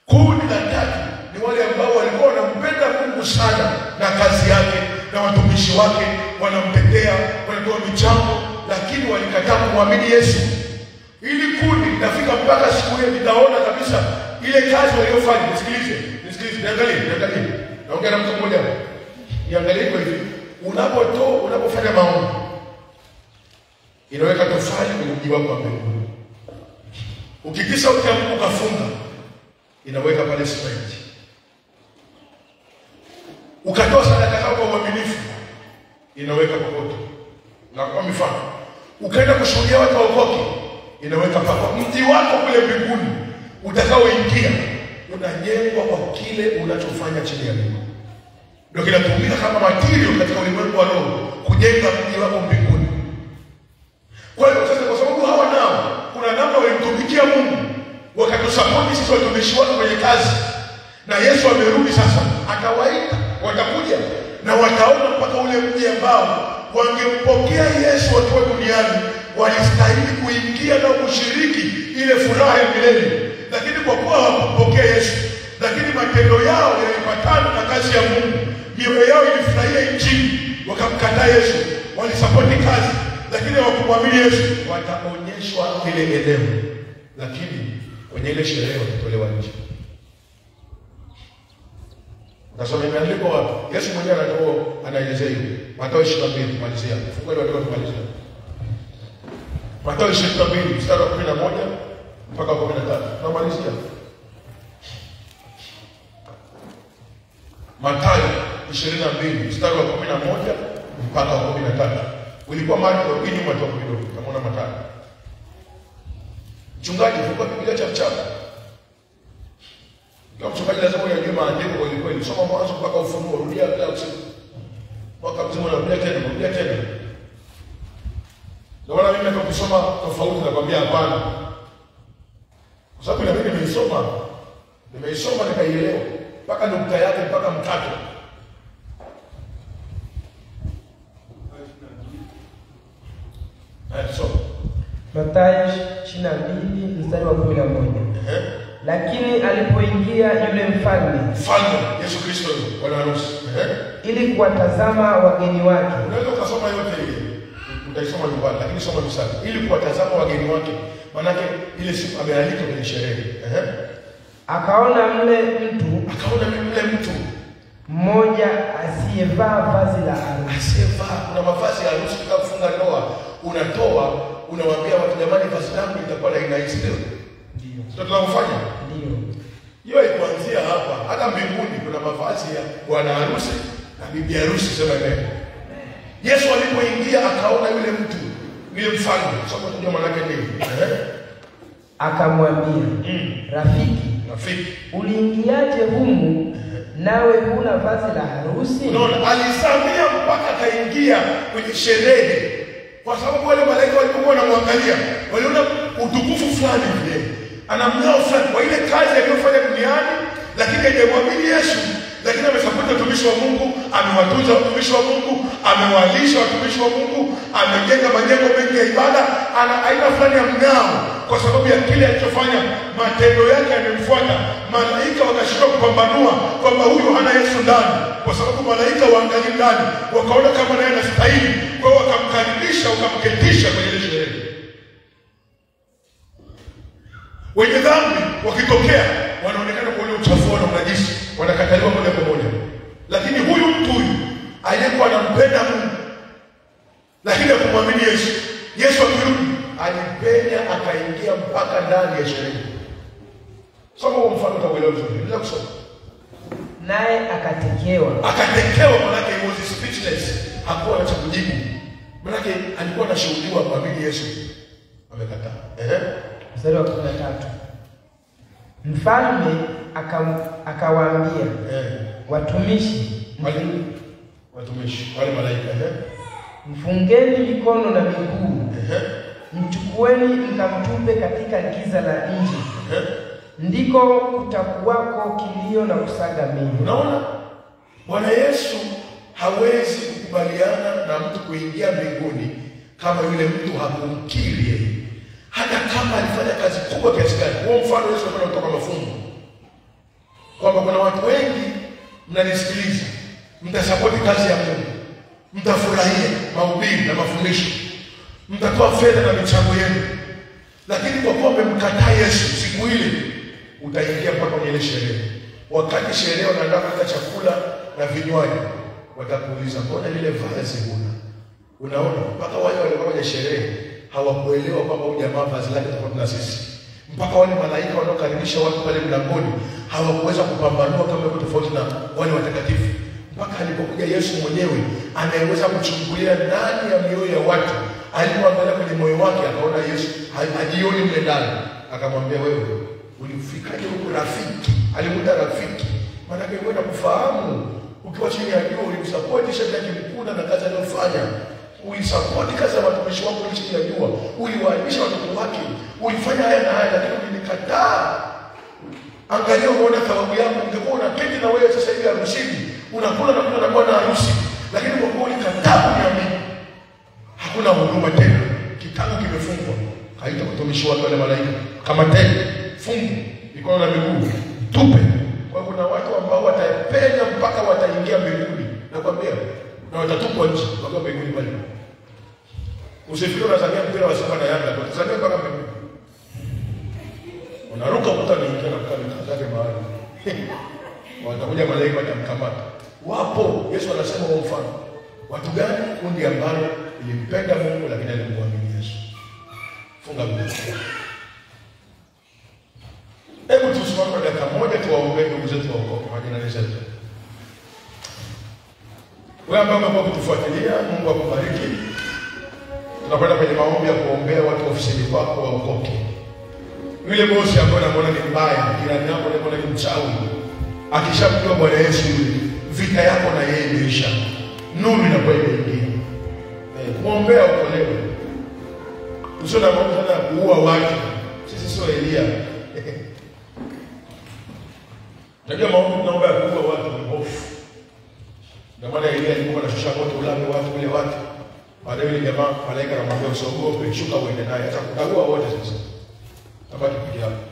Kundi la tatu ni wale ambao walikuwa wanampenda Mungu sana na kazi yake na watumishi wake, wanamtetea, wanatoa michango, lakini walikataa kumwamini Yesu. Ili kundi litafika mpaka siku hiyo litaona kabisa ile kazi waliyofanya. Nisikilize, nisikilize, niangalie, niangalie. Naongea na mtu mmoja. Niangalie kwa hivi. Unapotoa, unapofanya maombi, inaweka tofali kwenye mji wako wa mbinguni. Ukikisha ukiamka ukafunga, inaweka pale simenti. Ukatoa sadaka zako kwa uaminifu, inaweka kokoto. Na kwa mifano, ukaenda kushuhudia watu waokoke, inaweka pako. Mji wako kule mbinguni utakaoingia unajengwa kwa kile unachofanya chini ya mbingu. Ndio kinatumika kama material katika ulimwengu wa roho kujenga mji wako mbinguni. Kwa hiyo sasa, kwa sababu hawa nao kuna namna walimtumikia Mungu, wakatusapoti sisi watumishi wake kwenye kazi, na Yesu amerudi sasa, akawaita, watakuja na wataona mpaka ule mji ambao wangempokea Yesu wakiwa duniani walistahili kuingia na kushiriki ile furaha ya milele. Lakini kwa kuwa hawakumpokea Yesu, lakini matendo yao yalipatana na kazi ya Mungu, mioyo yao ilifurahia Injili, wakamkataa Yesu, walisapoti kazi lakini hawakumwamini Yesu, wataonyeshwa ile eneo, lakini kwenye ile sherehe watatolewa nje. Nasoma imeandikwa wapi? Yesu mwenyewe anatoa, anaelezea hiyo. Mathayo 22 malizia. Fungua ile andiko tumalizia. Mathayo 22 mstari wa 11 mpaka 13. Tunamalizia. Mathayo 22 mstari wa 11 mpaka 13. Ulikuwa Marko nyuma tu kidogo, kama Mathayo. Mchungaji, fungua Biblia chap chap. Kwa mchungaji lazima uyajue maandiko kweli kweli. Soma Mwanzo mpaka Ufunuo, rudia kila usiku. Mwaka mzima unarudia tena, unarudia tena. Ndio maana mimi nikisoma tofauti nakwambia hapana. Kwa sababu mimi nimeisoma. Nimeisoma nikaielewa mpaka nukta yake mpaka mkato. Haya, soma. Mathayo 22 mstari wa 11. Lakini alipoingia yule mfalme, mfalme Yesu Kristo bwana harusi, ili kuwatazama wageni wake. Unaweza ukasoma yote ile, utaisoma nyumbani, lakini soma mstari. Ili kuwatazama wageni wake, maana ile siku amealikwa kwenye sherehe. Akaona mle mtu, akaona mle mtu mmoja asiyevaa vazi la harusi. Asiyevaa. Kuna mavazi ya harusi kama kufunga ndoa, unatoa, unawaambia watu jamani, vazi langu litakuwa la aina hii, sio? Ndio. Sio tunafanya? Ndio. Hiyo kuanzia hapa hata mbinguni kuna mavazi ya bwana harusi na bibi harusi, sema amen. Yesu alipoingia akaona yule mtu, yule mfalme, sasa tunajua maana yake nini. Akamwambia, rafiki, rafiki, uliingiaje humu nawe huna vazi la harusi? Unaona, alizamia mpaka akaingia kwenye sherehe. Kwa sababu wale malaika walipokuwa wanamwangalia, waliona utukufu fulani vile. Ana mng'ao fulani kwa ile kazi aliyofanya duniani, lakini hajamwamini Yesu, lakini amesapoti watumishi wa Mungu, amewatunza watumishi wa Mungu, amewalisha watumishi wa Mungu, amejenga majengo mengi ya ibada, ana aina fulani ya mng'ao kwa sababu ya kile alichofanya, matendo yake yamemfuata. Malaika wakashindwa kupambanua kwamba huyu hana Yesu ndani, kwa sababu malaika waangalie ndani, wakaona kama naye anastahili, kwa hiyo wakamkaribisha, wakamketisha kwenye ile sherehe. Wenye dhambi wakitokea wanaonekana kwa ule uchafu na unajisi, wanakataliwa moja kwa moja. Lakini huyu mtu huyu aliyekuwa anampenda Mungu lakini hakumwamini Yesu, Yesu akirudi alipenya akaingia mpaka ndani ya sherehe. Soma huo mfano utaelewa vizuri. Endelea kusoma. Naye akatekewa. Akatekewa, maana yake he was speechless. Hakuwa na cha kujibu. Maana yake alikuwa anashuhudiwa kumwamini Yesu. Amekataa. Mstari wa 13. Mfalme akawaambia watumishi, watumishi wale malaika, mfungeni mikono na miguu, mchukueni mkamtupe katika giza la nje, ndiko kutakuwako kilio na kusaga meno. Unaona, Bwana Yesu hawezi kukubaliana na mtu kuingia mbinguni kama yule mtu hakumkiri yeye, hata kama alifanya kazi kubwa kiasi gani. Huo mfano Yesu alikuwa anatoka mafunzo kwamba kuna watu wengi mnanisikiliza, mtasapoti kazi ya Mungu, mtafurahia mahubiri na mafundisho, mtatoa fedha na michango yenu, lakini kwa kuwa mmemkataa Yesu, siku ile utaingia mpaka kwenye ile sherehe. Wakati sherehe wanaandaa kuleta chakula na vinywaji, watakuuliza mbona lile vazi huna? Unaona, mpaka wale walikuwa kwenye sherehe hawakuelewa kwamba huyu jamaa vazi lake tofauti na sisi. Mpaka wale malaika wanaokaribisha watu pale mlangoni hawakuweza kupambanua kama yuko tofauti na wale watakatifu. Mpaka alipokuja Yesu mwenyewe anayeweza kuchungulia ndani ya mioyo ya watu, alipoangalia kwenye moyo wake akaona Yesu hajioni mle ndani, akamwambia wewe ulifikaje huku rafiki? Alimuita rafiki, maana yake wewe unakufahamu. Ukiwa chini ya jua ulimsapoti Shedraki Mkuna na kazi aliyofanya, ulisapoti kazi ya watumishi wako chini ya jua, uliwaalisha watoto wake, ulifanya haya na haya, lakini ulinikataa. Angalia uone thawabu yako. Ungekuwa unaketi na wewe sasa hivi harusini, unakula na kunywa na bwana harusi, lakini kwa kuwa ulikataa kuniamini, hakuna huduma tena. Kitabu kimefungwa. Kaita watumishi wake wale malaika, kamateni, fungu mikono na miguu, tupe. Kwa hiyo kuna watu ambao watapenya mpaka wataingia mbinguni, nakwambia, na watatupwa nje wakiwa mbinguni pale. Usifikiri unazamia mpira wa Simba na Yanga, utazamia mpaka mbinguni. Unaruka ukuta unaingia na kukaa zake mahali. Watakuja malaika watamkamata. Wapo, Yesu anasema kwa mfano. Watu gani? Kundi ambalo lilimpenda Mungu lakini alimwamini Yesu. Funga mdomo. Hebu tusimame kwa dakika moja tuwaombee ndugu zetu waokoke, majirani zetu. Wewe ambaye umekuwa ukitufuatilia, Mungu akubariki. Tunakwenda kwenye maombi ya kuombea watu ofisini kwako waokoke. Yule bosi ambaye unamwona ni mbaya, jirani yako unamwona ni mchawi, akishamjua Bwana Yesu yule, vita yako na yeye imeisha. Nuru inakuwa imeingia. Kuombea uokolewe. Usio na maombi sana ya kuua watu. Sisi sio Elia. Unajua maombi tunaomba ya kuua watu ni hofu. Ndio maana Elia alikuwa anashusha moto ulame watu ule watu. Baadaye yule jamaa malaika anamwambia usiogope, shuka uende naye. Hata kutaua wote sasa. Tabaki peke yako.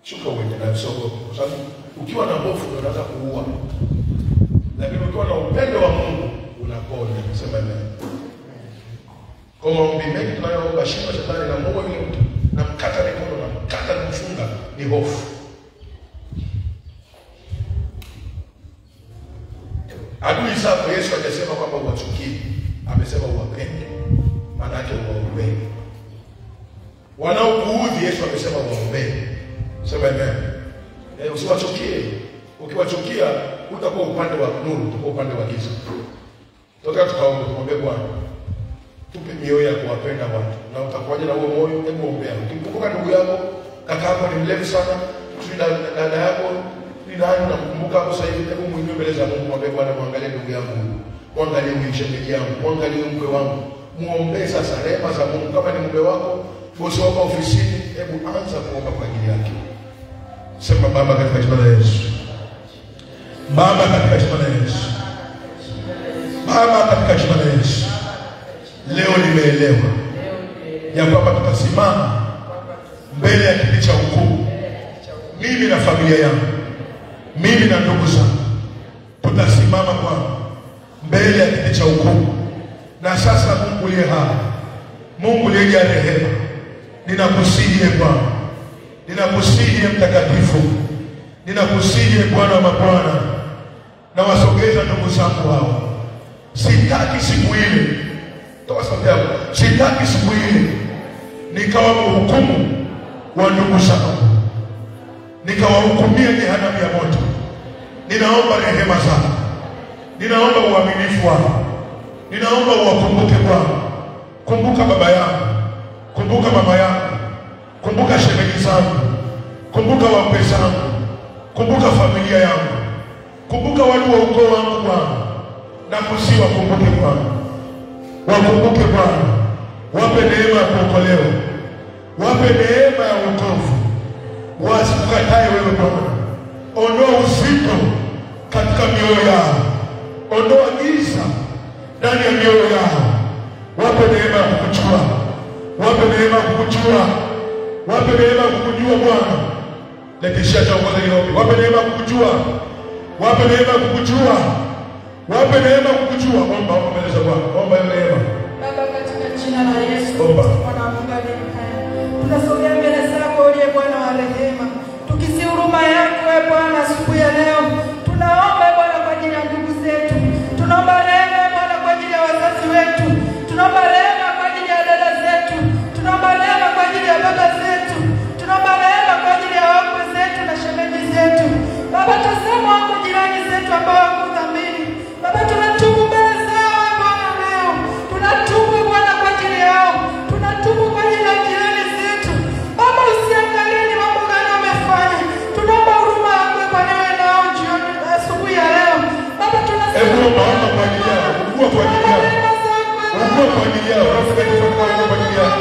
Shuka uende naye, usiogope. Kwa sababu ukiwa na hofu ndio unaanza kuua. Lakini ukiwa na upendo wa Mungu unapona. Sema amen. Kwa maombi mengi tunayoomba, shika shetani na Mungu yule mtu, na mkata mikono na mkata na mfunga, ni hofu. Adui zako Yesu hajasema kwamba uwachukie, amesema uwapende. Maana yake uwaombee. Wanaokuudhi Yesu amesema uwaombee. Sema amen. Usiwachukie. Ukiwachukia utakuwa upande wa nuru, utakuwa upande wa giza. Toka tukaombe, tumwambie Bwana, tupe mioyo ya kuwapenda watu. Na utakuwaje na huo moyo? Hebu ombea. Ukimkumbuka ndugu yako, kaka yako ni mlevi sana, dada yako ni nani unamkumbuka hapo sasa hivi, hebu muinue mbele za Mungu, mwambie Bwana, muangalie ndugu yangu huyu, muangalie huyu shemeji yangu, muangalie mkwe wangu. Muombe sasa rehema za Mungu. Kama ni mume wako, bosi wako ofisini, hebu anza kuomba kwa ajili yake. Sema Baba katika jina la Yesu. Baba katika jina la Yesu. Baba katika jina la Yesu. Leo nimeelewa ya kwamba tutasimama mbele ya kiti cha hukumu, mimi na familia yangu, mimi na ndugu zangu, tutasimama Bwana mbele ya kiti cha hukumu. Na sasa Mungu uliye hai, Mungu uliyejaa rehema, ninakusihi Bwana, ninakusihi Mtakatifu, ninakusihi Bwana wa mabwana, na wasogeza ndugu zangu hao. Sitaki siku ile, toa sauti yako, sitaki siku ile nikawa mhukumu wa ndugu zangu, nikawahukumia jehanamu ya moto. Ninaomba rehema zako, ninaomba uaminifu wako, ninaomba uwakumbuke Bwana. Kumbuka baba yangu, kumbuka mama yangu, kumbuka shemeji zangu, kumbuka wakwe zangu, kumbuka familia yangu, kumbuka watu wa ukoo wangu Bwana. Na kusiwakumbuke Bwana, wakumbuke Bwana, wape neema ya kuokolewa, wape neema ya wokovu, wasikukatae wewe Bwana. Ondoa uzito katika mioyo yao, ondoa giza ndani ya mioyo yao, wape neema ya kukujua, wape neema ya kukujua, wape neema ya kukujua Bwana. Letishia chaongoza hilo, wape neema ya kukujua, wape neema ya kukujua, wape neema ya kukujua. Omba, omba mbele za Bwana, omba hiyo neema. Baba, katika jina la Yesu, Omba. Bwana Mungu aliye hai, tunasogea mbele zako uliye Bwana wa rehema, tukisi huruma yako Bwana asubuhi ya leo. Tunaomba Bwana kwa ajili ya ndugu zetu. Tunaomba rehema Bwana kwa ajili ya wazazi wetu. Tunaomba rehema kwa ajili ya dada zetu. Tunaomba rehema kwa ajili ya baba zetu. Tunaomba rehema kwa ajili ya wakwe zetu na shemeji zetu. Baba, tazama wako jirani zetu ambao wako dhambini. Baba, tunatubu mbele zao Bwana leo. Tunatubu Bwana kwa ajili yao. Tunatubu kwa ajili ya jirani zetu. Baba, usiangalie ni mambo gani wamefanya. Tunaomba huruma yako Bwana iwe nao jioni asubuhi ya leo. Baba, tunasema Hebu omba kwa ajili yao. Ugua kwa ajili yao. Ugua kwa ajili yao. Roho Mtakatifu ugua kwa ajili yao.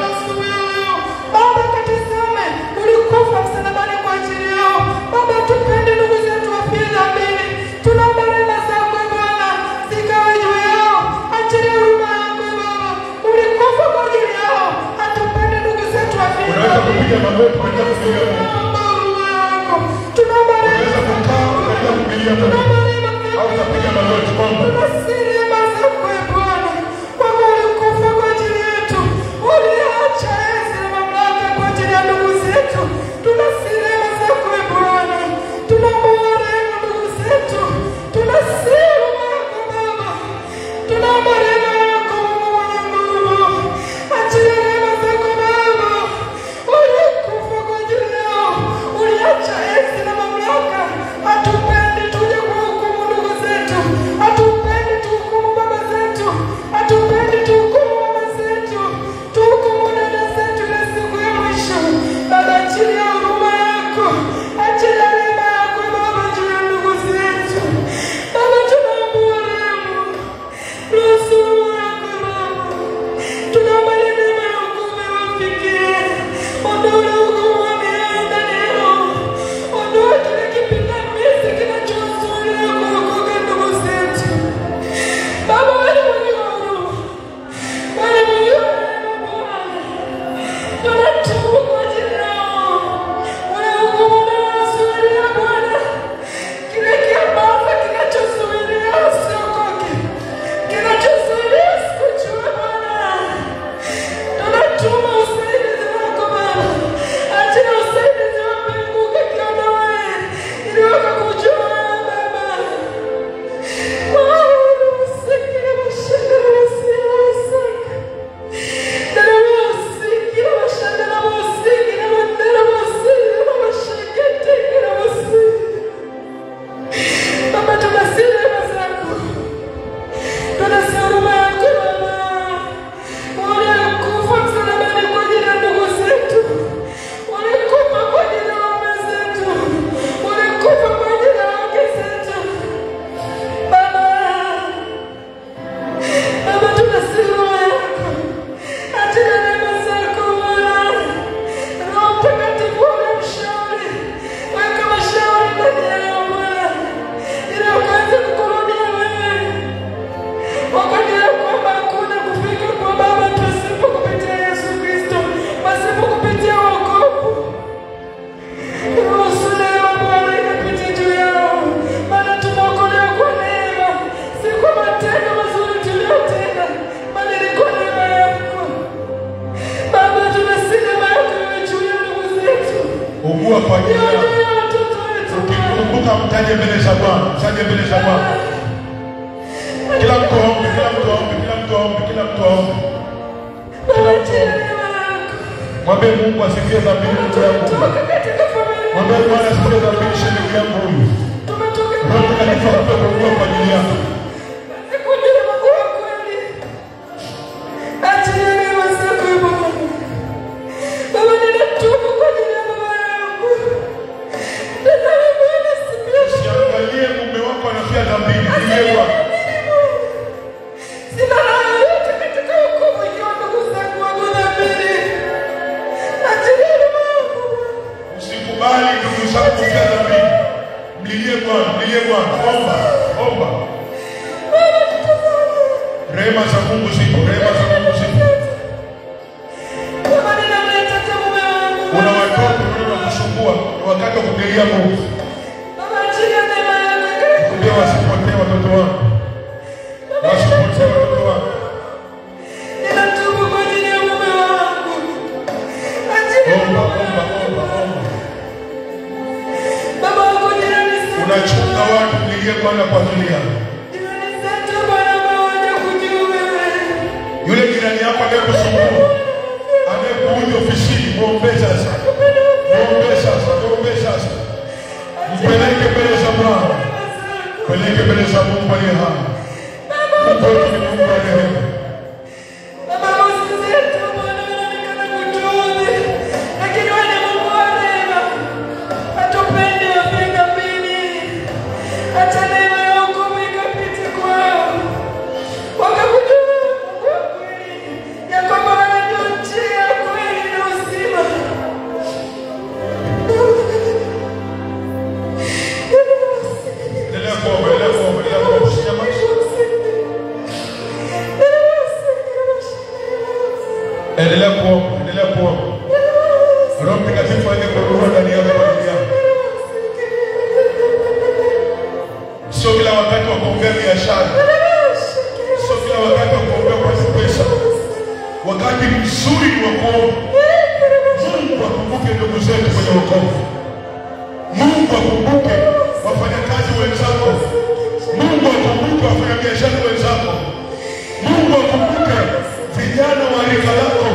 Baba, katazame, ulikufa msalabani kwa ajili yao. Baba, tupende ndugu zetu wafie dhambini. Tunaomba rehema zako Bwana zikawe juu yao. Achilia huruma yako Baba, ulikufa kwa ajili yao. Hatupende ndugu zetu wafie Unaweza dhambini. kupiga magoti ukaendelea kumlilia Mungu. Tunaomba huruma yako. Tunaomba rehema Unaweza kukaa ukaendelea kumlilia Mungu. Tunaomba rehema zako. Au utapiga magoti omba. Tunasema zako Bwana, kwamba ulikufa kwa ajili yetu, uliacha enzi na mamlaka kwa ajili ya ndugu zetu. Tunasema zako Bwana, tunaomba rehema ndugu zetu, tunasema yako Baba, tunaomba rehema yako Mungu mwenye nguvu, achilia rehema zako Baba. Ulikufa kwa ajili yao, uliacha enzi na mamlaka. Hatupendi tuje kuhukumu ndugu zetu, hatupendi tuhukumu baba zetu, hatupendi tuhukumu mama zetu, tuhukumu dada zetu ile siku ya mwisho. Baba, achilia huruma yako, achilia rehema yako Baba juu ya ndugu zetu. Baba, tunaomba urehemu, ruhusu huruma yako Baba. Tunaomba ile neema ya hukumu iwafikie. Ondoa ule hukumu wa mioyo ndani yao. Ondoa kile kipingamizi kinachowazuia kuokoka ndugu zetu. Baba, wewe ni mwenye huruma. Wewe ni mwenye rehema Bwana. Tunatubu kwa ajili yao. Ule hukumu unaowazuilia Bwana. Kile kiambaza kinachozuilia wasiokoke. Kinachozuilia wasikujue Bwana. Tunatuma usaidizi wako Baba. Achilia usaidizi wa mbingu ukakiondoe, ili wakakujua wewe Baba. Baba, tunasihi rehema zako. Tunasihi huruma yako Baba. Ulikufa msalabani kwa ajili ya ndugu zetu. Ulikufa kwa ajili ya waume zetu. Ulikufa kwa ajili ya wake zetu. Baba, Baba, tunasihi huruma yako. Achilia rehema zako Bwana. Roho Mtakatifu uwe mshauri. Weka mashauri ndani yao Bwana, ili wakaweze kukurudia wewe. Wakajua kwamba hakuna kufika kwa Baba pasipo kupitia Yesu Kristo, pasipo kupitia wokovu. Ruhusu neema Bwana ikapite juu yao, maana tumeokolewa kwa neema, si kwa matendo mazuri tuliyotenda, bali ni kwa neema yako. Baba, tunasihi neema yako iwe juu ya ndugu zetu, Ugua kwa ajili iwe yao. juu ya watoto wetu Bwana. Ukikumbuka mtaje mbele za Bwana, mtaje mbele za Bwana. Kila mtu aombe, kila mtu aombe, kila mtu aombe, kila mtu aombe. Baba, achilia neema yako. Mwambie Mungu asikie dhambini ndugu yangu. Tumetoka katika familia. Mwambie Bwana asikie dhambini shemeji yangu huyu. Tumetoka Roho Mtakatifu akupe kuugua kwa ajili yako. Sikujua Mungu wa kweli. Achilia neema zako Ee Bwana. Baba, ninatubu kwa ajili ya baba yangu. Tazama Bwana, sipishi. Usiangalie mume wako anafia dhambini, mlilie Bwana. Sina raha yoyote katika wokovu ikiwa ndugu zangu wako dhambini. Achilia neema yako Bwana. Usikubali ndugu zako kufia dhambini. Mlilie Bwana, mlilie Bwana. Omba, omba. Baba, tutazame. Rehema za Mungu zipo, rehema za Mungu zipo. Baba, ninamleta hata mume wangu. Una watoto wanaokusumbua, ni wakati wa kumlilia Mungu. Baba, achilia neema yako ikae. Ndio wasipotee watoto wangu. Wasipotee watoto wangu. Ninatubu kwa ajili ya mume wangu. Achilia Omba, neema omba, yako. omba, omba. Baba, wako Bwana kwa ajili yao. Yule jirani yako anayekusumbua, anayekuja ofisini, muombe sasa. Muombe sasa, muombe sasa. Mpeleke mbele za Bwana. Peleke mbele za Mungu aliye hai. Mungu wetu ni Mungu wa rehema. Endelea kuomba, endelea kuomba. Roho Mtakatifu aje kuhudumia ndani yako kwa ajili yako. Sio kila wakati wa kuombea biashara. Sio kila wakati wa kuombea kwa pesa. Wakati mzuri ni wa kuomba. Mungu akumbuke ndugu zetu kwenye wokovu. Mungu akumbuke wafanyakazi wenzako. Mungu akumbuke wafanyabiashara wenzako. Mungu akumbuke vijana wa rika lako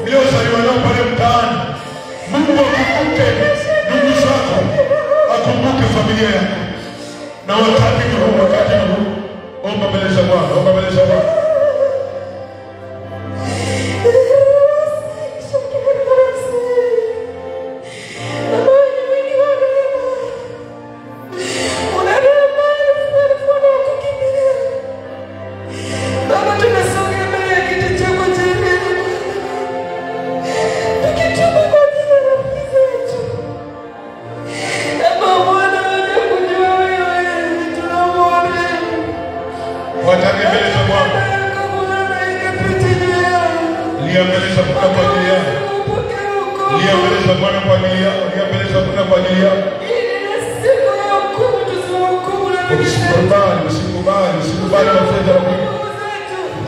mliozaliwa nao pale mtaani. Mungu akumbuke ndugu zako, akumbuke familia yako. Na wakati ni huu, wakati ni huu. Omba mbele za Bwana, omba mbele za Bwana.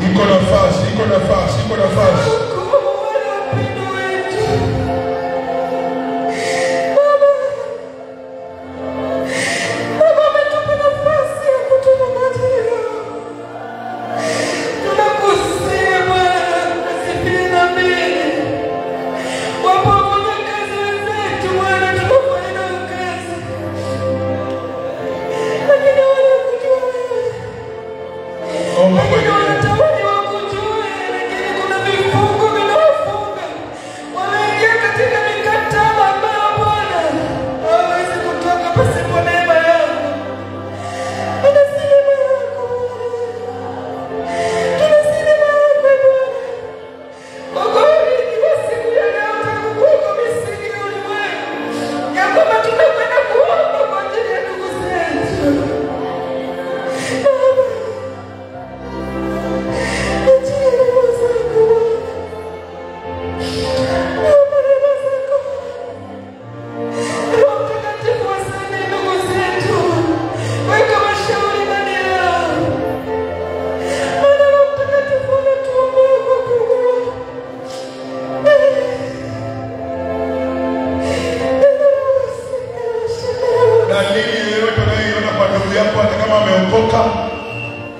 Iko nafasi, iko nafasi, iko nafasi.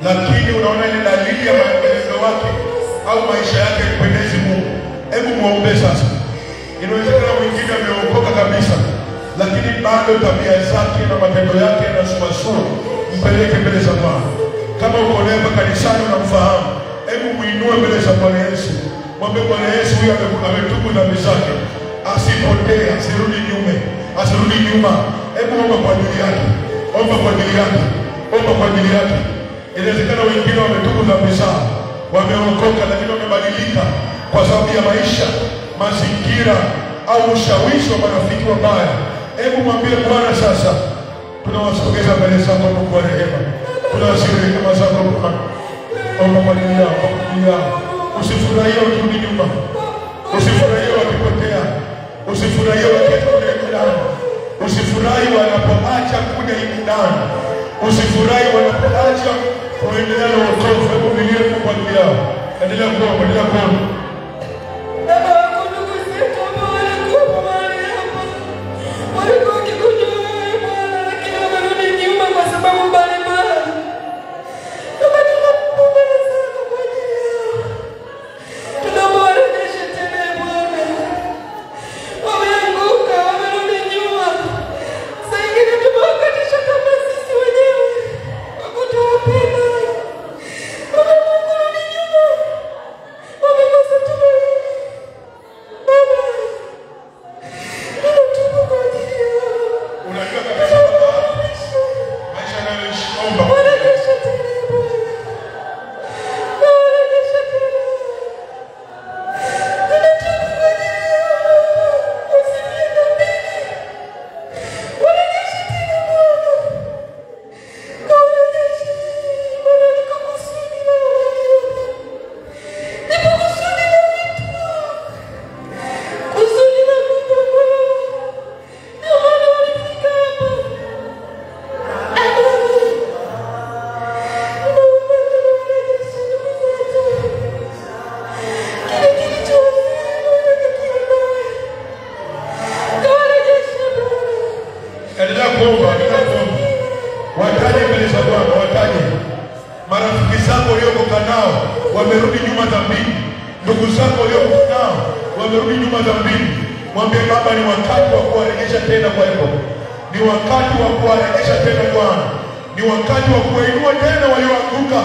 Lakini unaona ile dalili ya maendeleo wake au maisha yake haipendezi Mungu, hebu muombe sasa. Inawezekana mwingine ameokoka kabisa, lakini bado tabia zake na matendo yake yanasuasua. Mpeleke mbele za Bwana. Kama uko naye kanisani unamfahamu, hebu muinue mbele za Bwana Yesu. Mwambie Bwana Yesu, huyu ametubu dhambi zake, asipotee, asirudi nyuma, asirudi nyuma. Hebu omba kwa ajili yake, omba kwa ajili yake, omba kwa ajili yake. Inawezekana wengine wametubu dhambi zao, wameokoka, lakini wamebadilika kwa sababu ya maisha, mazingira au ushawishi wa marafiki wabaya. Hebu mwambie Bwana sasa, tunawasogeza mbele zako Mungu wa rehema, tunawasihi rehema zako Bwana. Omba kwa ajili yao, omba kwa ajili yao. Usifurahie wakirudi nyuma, usifurahie wakipotea, usifurahie wakiacha kuja ibadani, usifurahi wanapoacha kuja ibadani, usifurahi wanapoacha kuendelea na wokovu. Hebu mlilie Mungu kwa ajili yao. Endelea kuomba, endelea kuomba. Baba, ndugu zetu ambao walikuwa mahali hapa, walikuwa wakikujua wewe Bwana, lakini wamerudi nyuma kwa sababu mbalimbali. Marafiki zako waliokoka nao wamerudi nyuma dhambini. Ndugu zako waliokoka nao wamerudi nyuma dhambini. Mwambie Baba, ni wakati wa kuwarejesha tena kwako. Ni wakati wa kuwarejesha tena Bwana. Ni wakati wa kuwainua tena walioanguka.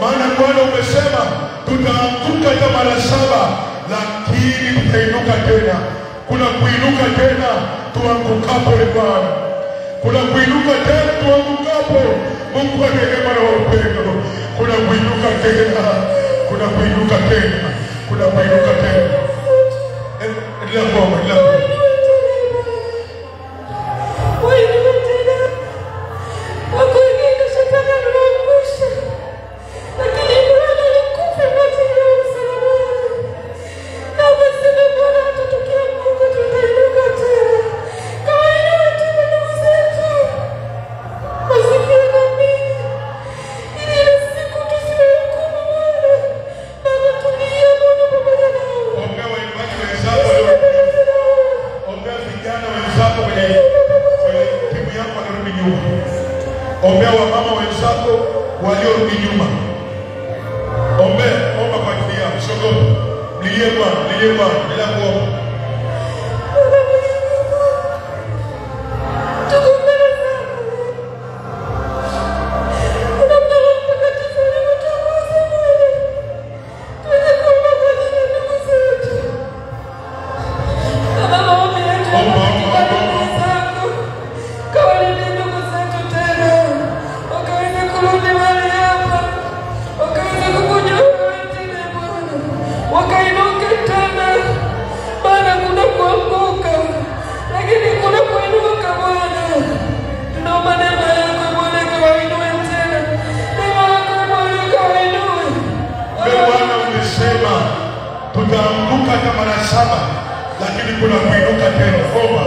Maana Bwana umesema tutaanguka hata mara 7, lakini tutainuka tena. Kuna kuinuka tena tuangukapo Bwana. Kuna kuinuka tena tuangukapo. Mungu wa rehema na upendo. Kuna kuinuka tena. Kuna kuinuka tena. Kuna kuinuka tena. Endelea kuomba, endelea kuomba. Ombea wamama wenzako waliorudi nyuma. Ombea, omba kwa ajili yao, usiogope. Lilie Bwana, lilie Bwana, endelea kuomba. Tutaanguka kama mara 7, lakini kuna kuinuka tena. Omba,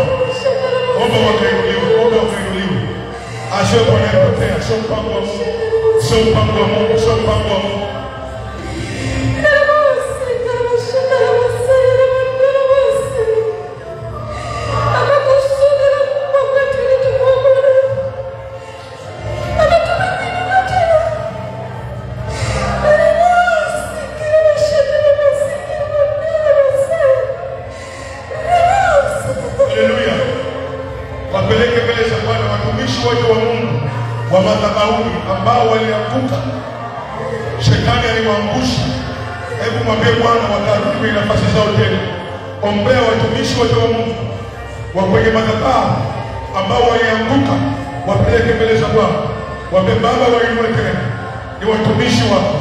omba wakainuliwe, omba wakainuliwe. Asiwepo anayepotea, sio mpango wa Mungu, sio mpango wa Mungu, sio mpango wa Mungu. Wapeleke mbele za Bwana watumishi wote wa Mungu wa madhabahuni ambao walianguka. Shetani aliwaangusha. Hebu mwambie Bwana wakarudi kwenye nafasi zao tena. Ombea watumishi wote wa Mungu wa kwenye madhabahu ambao walianguka, wapeleke mbele za Bwana. Waambie Baba, wainue tena. Ni watumishi wako.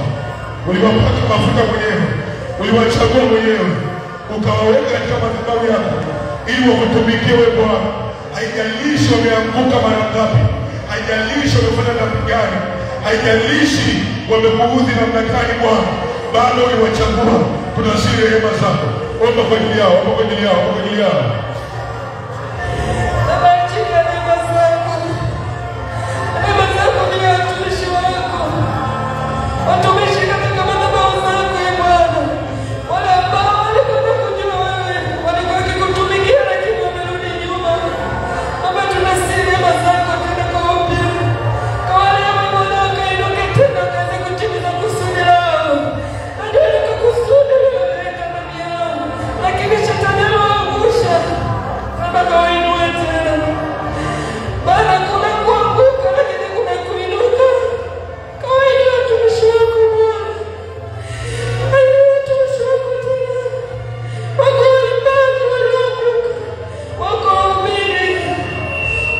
Uliwapaka mafuta mwenyewe, uliwachagua mwenyewe, ukawaweka katika madhabahu yako ili wakutumikie wewe Bwana. Haijalishi wameanguka mara ngapi, haijalishi wamefanya dhambi gani, haijalishi wamekuudhi namna gani, Bwana bado uliwachagua. Tunasihi rehema zako. Omba kwa ajili yao, omba kwa ajili yao, omba kwa ajili yao. Baba, achilia rehema zako, rehema zako juu ya watumishi wako, watumishi katika madhabahu zako, ee Bwana, wale ambao walikuwa kujua wewe, walikuwa wakikutumikia lakini wamerudi nyuma. Baba, tunasihi rehema zako tena kwa upya, kwa wale ambao wakainuke tena wakaweze kutimiza kusudi lao. Najua liko kusudi lililoweka ndani yao, lakini shetani aliwaangusha. Baba, kawainue tena. Bwana, kuna kuanguka lakini kuna kuinuka. Kawainue watumishi wako Bwana, wainue watumishi wako tena. Wako waimbaji walioanguka, wako wahubiri,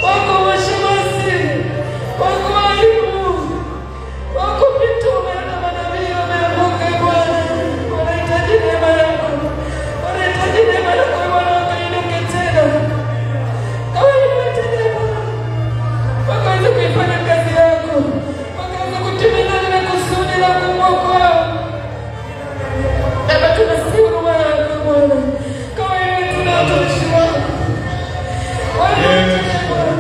wako mashemasi, wako walimu, wako mitume na manabii wameanguka. Bwana, wanahitaji neema yako, wanahitaji neema yako Bwana, wakainuke tena. Kawainue tena Bwana, wakaweze kuifanya kazi yako, wakaweze kutimiza lile kusudi la kuumbwa kwao. Baba, tunasihi huruma yako Bwana, kawainue tena watumishi wako, wainue tena Bwana,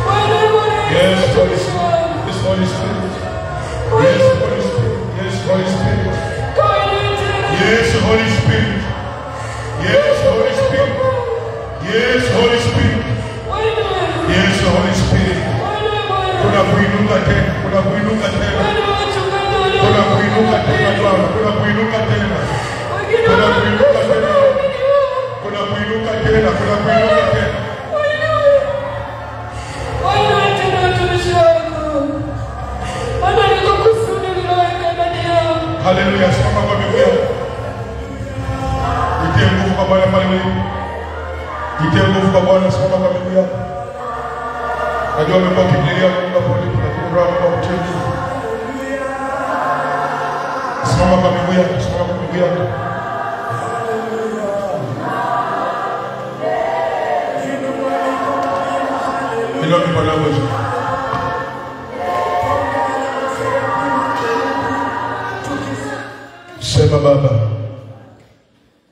wainue Bwana Yes, Yesu Holy watumishi Spirit. wako, Yes, Holy Spirit. Yes, Holy Spirit. Yes, Holy Spirit. kawainue tena. Yes, Holy Spirit. Yes, Holy Spirit. Yes, Holy Spirit. Wainue, Yes, Holy Spirit. wainue Bwana, Kuna kuinuka tena, kuna kuinuka tena. kuinuka tena Bwana, kuna kuinuka tena. Kuna kuinuka tena. Kuna kuinuka tena, kuna kuinuka tena. Wainue tena watumishi wako. Maana liko kusudi uliloweka ndani yao. Haleluya, simama kwa miguu yako. Jitie nguvu kwa Bwana pale ulipo. Jitie nguvu kwa Bwana, simama kwa miguu yako. Najua umekuwa ukimlilia Mungu hapo ulipo, lakini Roho Mungu akutie nguvu. Simama kwa miguu yako, simama kwa miguu yako. Inua mikono yako juu. Sema Baba.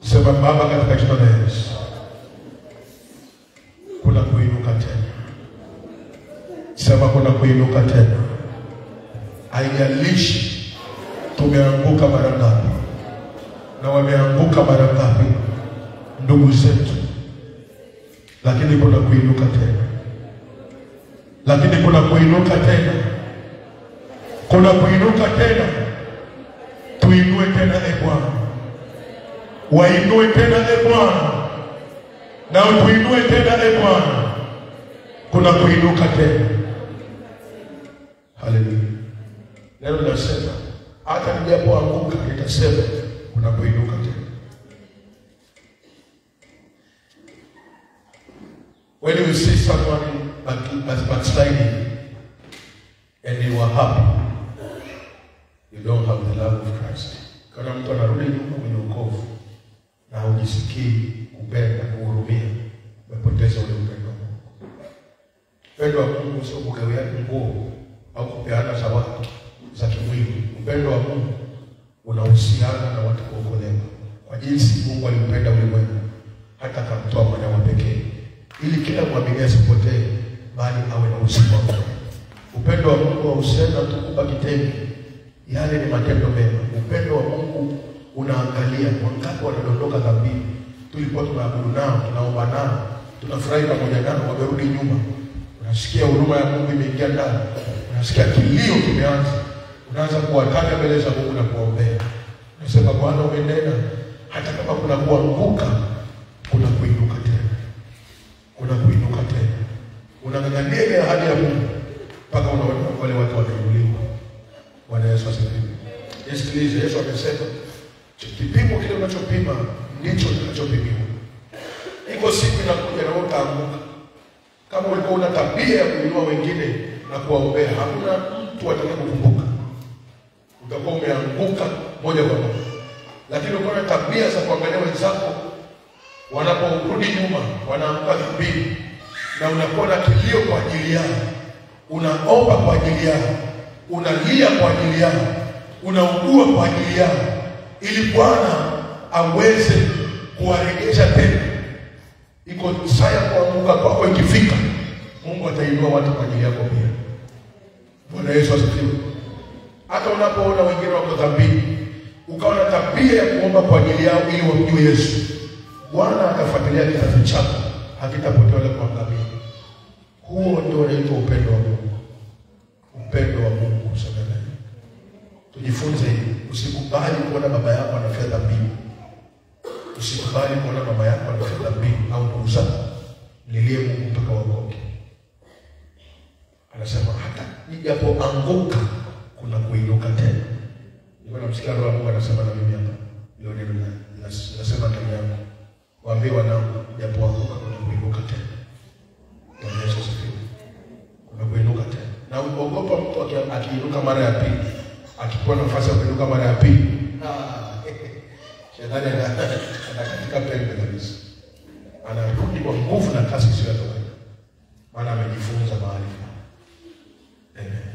Sema Baba, katika jina la Yesu. Kuna kuinuka tena. Sema kuna kuinuka tena. Haijalishi tumeanguka mara ngapi na wameanguka mara ngapi ndugu zetu, lakini kuna kuinuka tena. Lakini kuna kuinuka tena. Kuna kuinuka tena. Tuinue tena e Bwana. Wainue tena e Bwana. Na utuinue tena e Bwana. Kuna kuinuka tena. Haleluya. Leo nasema hata nilipoanguka nitasema kuna kuinuka tena. When you see someone backsliding and you are happy, you don't have the love of Christ. Kama mtu anarudi nyuma kwenye wokovu na hujisikii kupenda, kuhurumia, umepoteza ule upendo wa Mungu. Upendo wa Mungu sio kugawiana nguo au kupeana zawadi za kimwili. Upendo wa Mungu unahusiana na watu kuokolewa. Kwa jinsi Mungu alimpenda ulimwengu hata akamtoa mwana wa pekee, ili kila mwamini asipotee bali awe na uzima wa milele. Upendo wa Mungu hauhusiani na kukupa kitendo, yale ni matendo mema. Upendo wa Mungu unaangalia wangapi wanadondoka dhambini. Tulikuwa tunaabudu nao, tunaomba nao, tunafurahi pamoja nao, wamerudi nyuma. Unasikia huruma ya Mungu imeingia ndani, unasikia kilio kimeanza, unaanza kuwataja mbele za Mungu na kuombea. Unasema Bwana umenena, hata kama kuna kuanguka, kuna kuinuka tena. Kuna kuinuka tena. Unang'ang'ania ile ahadi ya Mungu mpaka unaona wale watu wanainuliwa. Bwana Yesu asifiwe. Nisikilize, Yesu amesema kipimo kile unachopima ndicho utakachopimiwa. Iko siku inakuja na wewe utaanguka. Kama ulikuwa una tabia ya kuinua wengine na kuwaombea, hakuna mtu atakayekukumbuka. Utakuwa umeanguka moja kwa moja. Lakini ukiwa na tabia za kuangalia wenzako wanaporudi nyuma, wanaanguka dhambini, na unakuwa na kilio kwa ajili yao, unaomba kwa ajili yao, unalia kwa ajili yao, unaugua kwa ajili yao, ili Bwana aweze kuwarejesha tena. Iko saa ya kuanguka kwako ikifika, Mungu atainua watu kwa ajili yako pia. Bwana Yesu asifiwe. Hata unapoona wengine wako dhambini, ukawa na tabia ya kuomba kwa ajili yao ili wamjue Yesu, Bwana atafuatilia kizazi chako, hakitapotea wala kuangamia. Huo ndio unaitwa upendo wa Mungu. Upendo wa Mungu sana. Tujifunze hivi. Usikubali kuona baba yako anafia dhambini. Usikubali kuona mama yako anafia dhambini au ndugu zako. Lilie Mungu mpaka waokoke. Anasema hata nijapoanguka kuna kuinuka tena. Nilikuwa namsikia Roho wa Mungu anasema na mimi hapa. Leo neno nasema ndani yangu. Waambie wanangu, nijapoanguka kuna kuinuka tena. Bwana Yesu asifiwe. Kuna kuinuka tena. Na uogopa mtu akiinuka mara ya pili, akikuwa nafasi ya kuinuka mara ya pili, shetani anakatika pembe kabisa. Anarudi kwa nguvu na kasi isiyo ya kawaida. Maana amejifunza maarifa. Amen.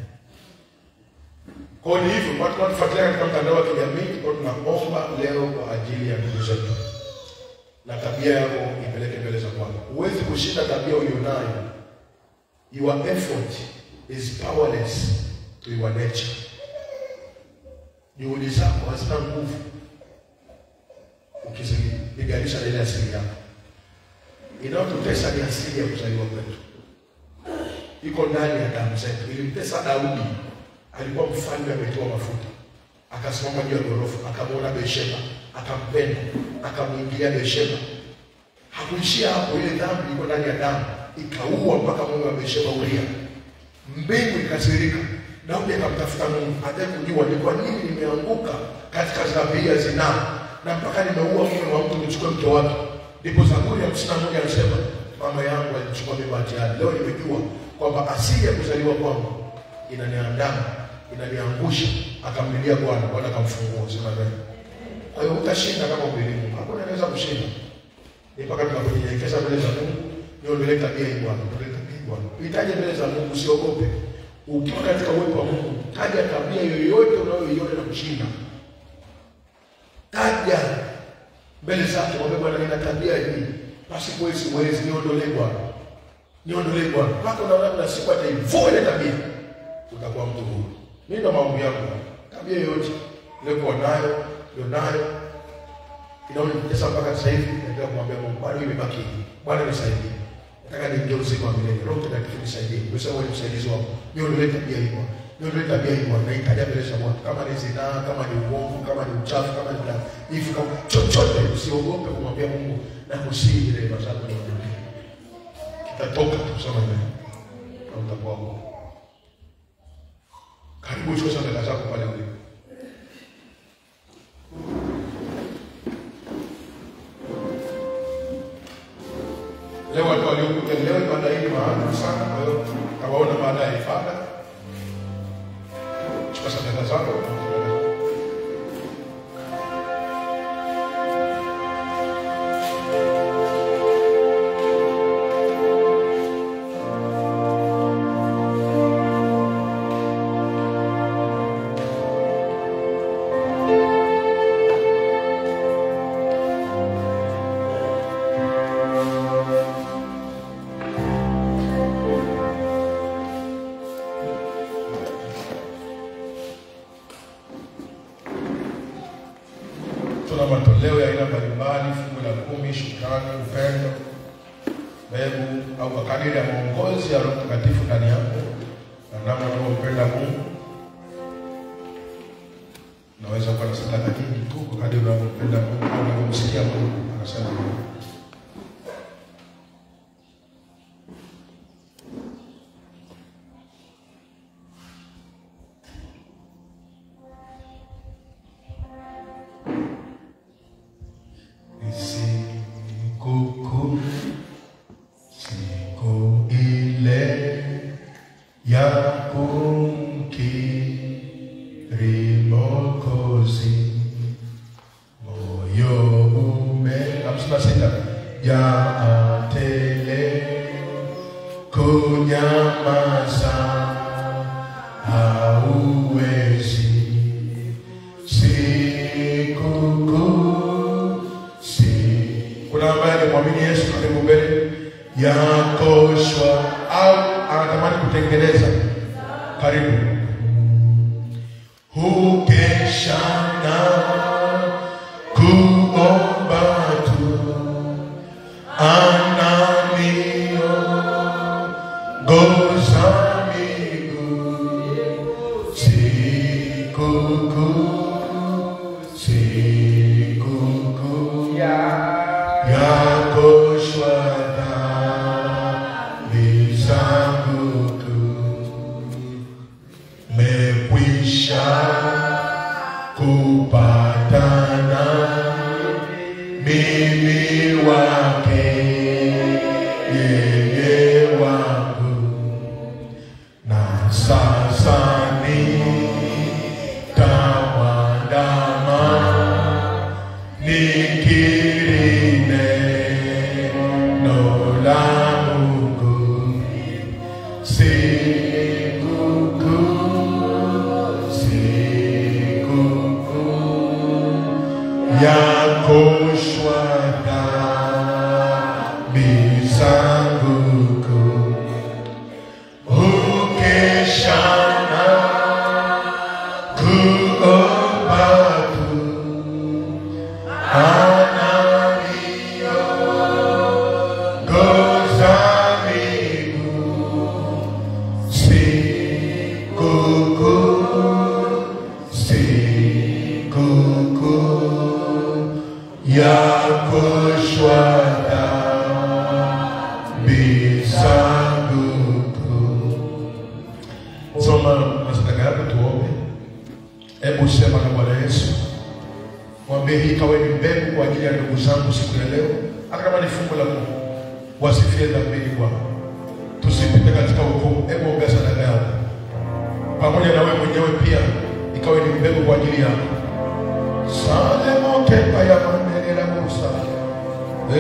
Kwa hiyo hivyo watu wanafuatilia katika mtandao wa kijamii, kwa tunaomba leo kwa ajili ya ndugu zetu. Na tabia yako ipeleke mbele za Bwana. Huwezi kushinda tabia ulionayo. Your effort is powerless to your nature. Juhudi zako hazina nguvu ukizilinganisha na ile asili yako. Inayotutesa ni asili ya kuzaliwa kwetu. Iko ndani ya damu zetu. Ilimtesa Daudi, alikuwa mfalme ametiwa mafuta. Akasimama juu ya ghorofa, akamwona Bathsheba, akampenda, akamuingilia Bathsheba. Hakuishia hapo, ile dhambi ilikuwa ndani ya damu ikaua mpaka mume wa Bathsheba Uria. Mbingu ikasirika. Daudi akamtafuta Mungu, hataki kujua ni kwa nini nimeanguka katika dhambi ya zinaa na mpaka nimeua mume wa mtu nichukue mke wake. Ndipo Zaburi ya 51 anasema, mama yangu alichukua mimba hatiani. Leo nimejua kwamba asili ya kuzaliwa kwangu inaniandama, inaniangusha. Akamlilia Bwana, Bwana akamfungua. Sema amen. Kwa hiyo utashinda kama umlilie Mungu. Hakuna anaweza kushinda. Ni mpaka tunaponyenyekeza mbele za Mungu, niondolee tabia hii Bwana, niondolee tabia hii Bwana. Uhitaji mbele za Mungu, usiogope. Ukiwa katika uwepo wa Mungu, taja tabia yoyote unayoiona na kushinda. Taja mbele zake, mwambie Bwana, nina tabia hii. Pasipo wewe siwezi, niondolee Bwana. Niondolee Bwana. Mpaka unaona kuna siku ataivua ile tabia, utakuwa mtu huru. Mimi ndo maombi yangu. Tabia yoyote niliyokuwa nayo, nilionayo, inaonitesa mpaka sasa hivi, naendelea kumwambia Mungu, bado imebaki hivi. Bwana nisaidie. Nataka niingie uzima wa milele. Roho Mtakatifu nisaidie. Wewe wewe ni msaidizi wangu. Niondolee tabia hii Bwana. Niondolee tabia hii Bwana. Naitaja mbele za Bwana. Kama ni zinaa, kama ni uongo, kama ni uchafu, kama ni dhaifu, kama chochote, usiogope kumwambia Mungu na kusihi rehema zako niondolee. Kitatoka tuseme amen. Na utakuwa huru. Karibu uchukue sadaka zako pale ulipo. Leo watu waliokuja leo ibada hii maalum sana, kwa hiyo tawaona baada ya ibada. Chukua sadaka zako. Tuna matoleo ya aina mbalimbali, fungu la 10, shukrani, upendo, mbegu, au kwa kadiri ya maongozi ya Roho Mtakatifu ndani yako na namna unavyompenda Mungu. Unaweza kuwa na sadaka nyingi tu kwa kadiri unavyompenda Mungu au unavyomsikia Mungu anasema. Siku ile ya kumkiri Mwokozi, moyo ume 56 jaa tele, kunyamaza hauwezi. Kuna ambaye alimwamini Yesu, karibu mbele yakoshwa au anatamani kutengeneza, karibu. Hukesha na kuomba tu, ananiongoza miguu. Sikukuu yakoshwa dhambi zangu kuu, mekwisha kupatana mimi wake yeye wangu, na sasa nitamwandama nikiri neno la Mungu. Sikukuu yakoshwa dhambi zangu kuu, hukesha na kuomba tu, ananiongoza miguu. Sikukuu, ya kuoshwa dhambi zangu kuu. Soma masadaka yako tuombe. Hebu sema na Bwana Yesu, mwambie hii ikawe ni mbegu kwa ajili ya ndugu zangu siku ya leo, hata kama ni fungu la kumi, wasifie dhambini Bwana, tusipite katika hukumu. Hebu ombea sadaka yako pamoja na wewe mwenyewe pia, ikawe ni mbegu kwa ajili yako. Salemo kepa ya mandelera musa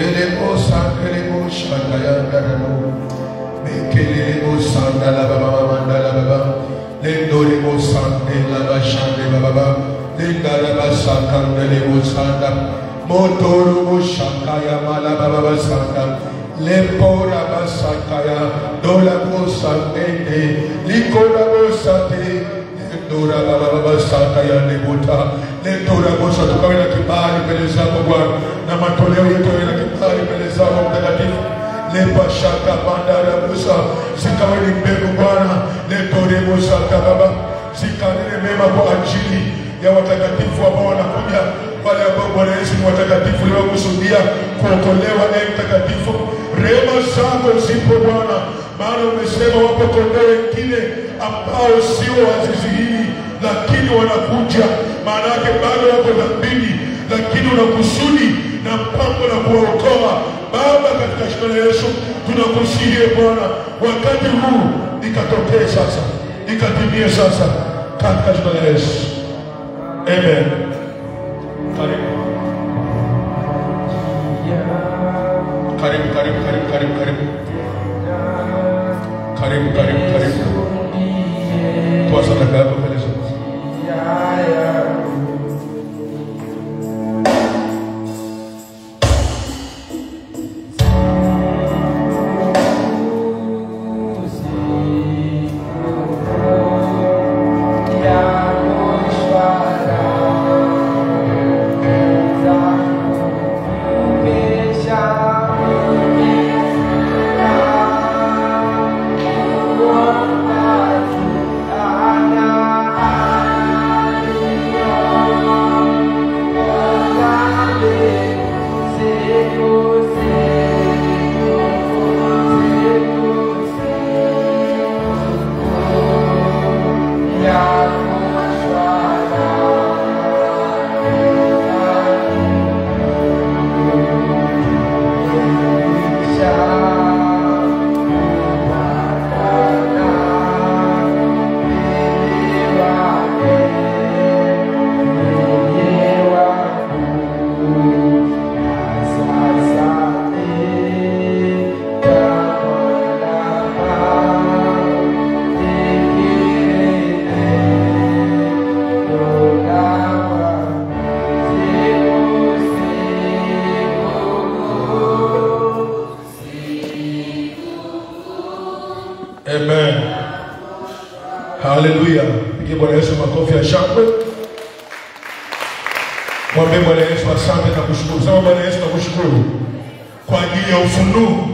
elebo sandelebo shanda ya ndaramo mekelebo sandala baba mandala baba lendorebo sandela bashande baba lendala basakandelebo sanda motoro shakaya mala baba sanda lempora basakaya dola bosandende likora bosate lendora baba basakaya lebuta lendora bosa. Tukawe na kibali mbele zako Bwana, na matoleo yetu yawe na kibali mbele zako Mtakatifu. Lepa shaka bandara busa zikawe ni mbegu Bwana, lentore bosaka baba zikanene mema kwa ajili ya watakatifu ambao wanakuja, wale ambao Bwana Yesu ni watakatifu uliokusudia kuokolewa. Ee Mtakatifu, rehema zako zipo Bwana, maana umesema wapo kondoo wengine ambao sio wa zizi hili, lakini wanakuja. Maana yake bado wako dhambini, lakini unakusudi na mpango la kuwaokoa. Baba, katika jina la Yesu tunakusihi Bwana, wakati huu ikatokee sasa, ikatimie sasa, katika jina la Yesu. Amen. Karibu. Karibu, karibu, karibu, karibu, karibu. Karibu, karibu, karibu. Toa sadaka yako mbele za Mungu. Amen. Hallelujah. Pigie Bwana Yesu makofi ya shangwe. Mwambie Bwana Yesu asante na kushukuru. Sema Bwana Yesu nakushukuru kwa ajili ya ufunuo.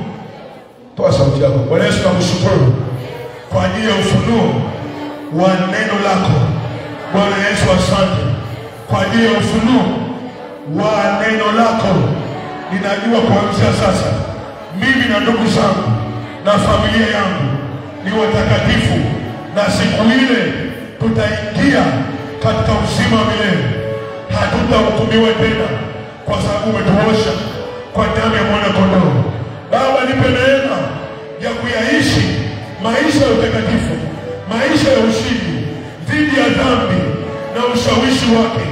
Toa sauti yako. Bwana Yesu nakushukuru kwa ajili ya ufunuo wa neno lako. Bwana Yesu asante kwa ajili ya ufunuo wa neno lako. Ninajua kuanzia sasa mimi na ndugu zangu na familia yangu ni watakatifu, na siku ile tutaingia katika uzima wa milele. Hatutahukumiwa tena kwa sababu umetuosha kwa damu ya mwana kondoo. Baba, nipe neema ya kuyaishi maisha ya utakatifu, maisha ya ushindi dhidi ya dhambi na ushawishi wake,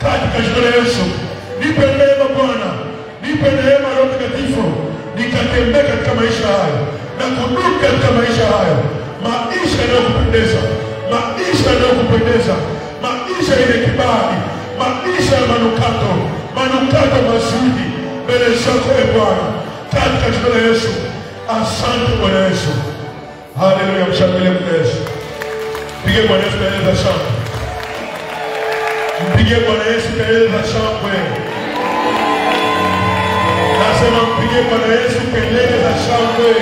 katika jina la Yesu. Nipe neema Bwana, nipe neema Roho Mtakatifu, nikatembee katika maisha hayo na kudumu katika maisha hayo, maisha yanayokupendeza, maisha yanayokupendeza, maisha yenye kibali, maisha ya manukato, manukato mazuri mbele zako e Bwana, katika jina la Yesu. Asante Bwana Yesu. Haleluya, mshangilie Bwana Yesu. Mpige Bwana Yesu kelele za shangwe. Mpige Bwana Yesu kelele za shangwe. Nasema mpige Bwana Yesu kelele za shangwe.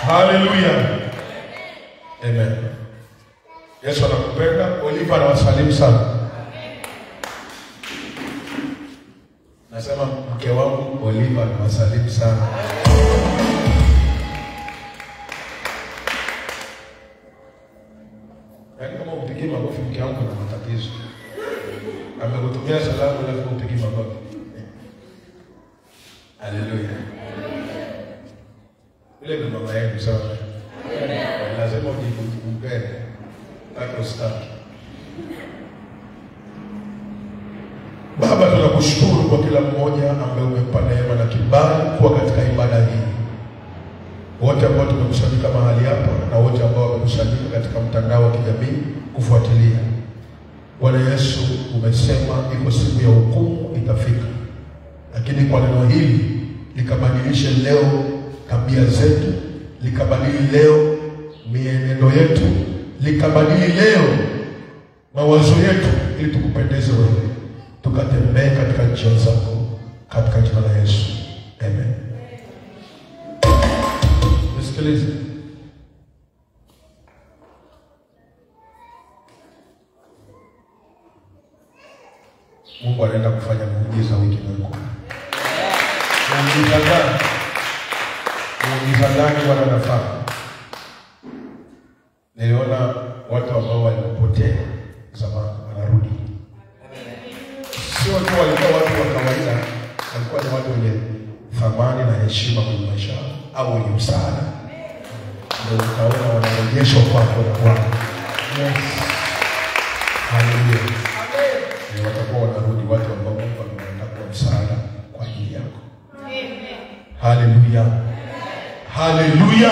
Haleluya. Amen. Yesu anakupenda. Oliva anawasalimu sana. Yaani kama umpigie makofi mke wangu kuna matatizo. Amekutumia salamu alafu umpigie makofi. Haleluya. Ile ni mama yenu sawa. Lazima ujimpende. Hata usitaki. Baba, tunakushukuru kwa kila mmoja ambaye umempa neema na kibali kuwa katika ibada hii. Wote ambao tumekusanyika mahali hapa na wote ambao wamekusanyika katika mtandao wa kijamii kufuatilia. Bwana Yesu, umesema iko siku ya hukumu itafika. Lakini kwa neno hili likabadilishe leo tabia zetu, likabadili leo mienendo yetu, likabadili leo mawazo yetu, ili tukupendeze wewe, tukatembee katika njia zako, katika jina la Yesu. Amen. Nisikilize. Mungu anaenda kufanya muujiza wiki inayokuja. Muujiza gani? Muujiza gani Bwana anafanya? Niliona watu ambao walipotea zamani wanarudi. Sio tu walikuwa watu wa kawaida, walikuwa ni watu wenye thamani na heshima kwenye maisha au wenye msaada. Ndio utaona wanarejeshwa kwako na Bwana. Yes. Haleluya. Amen. Watakuwa wanarudi watu ambao Mungu amewaandaa kuwa msaada kwa ajili yako. Amen. Haleluya. Haleluya.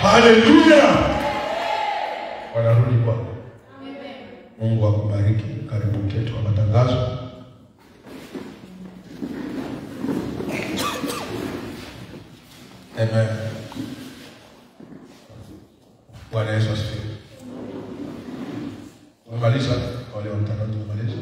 Haleluya. Wanarudi kwako. Mungu akubariki. Karibu mteto wa matangazo. Amen. Bwana Yesu asifiwe. Tumemaliza wale wa mtandao, tumemaliza.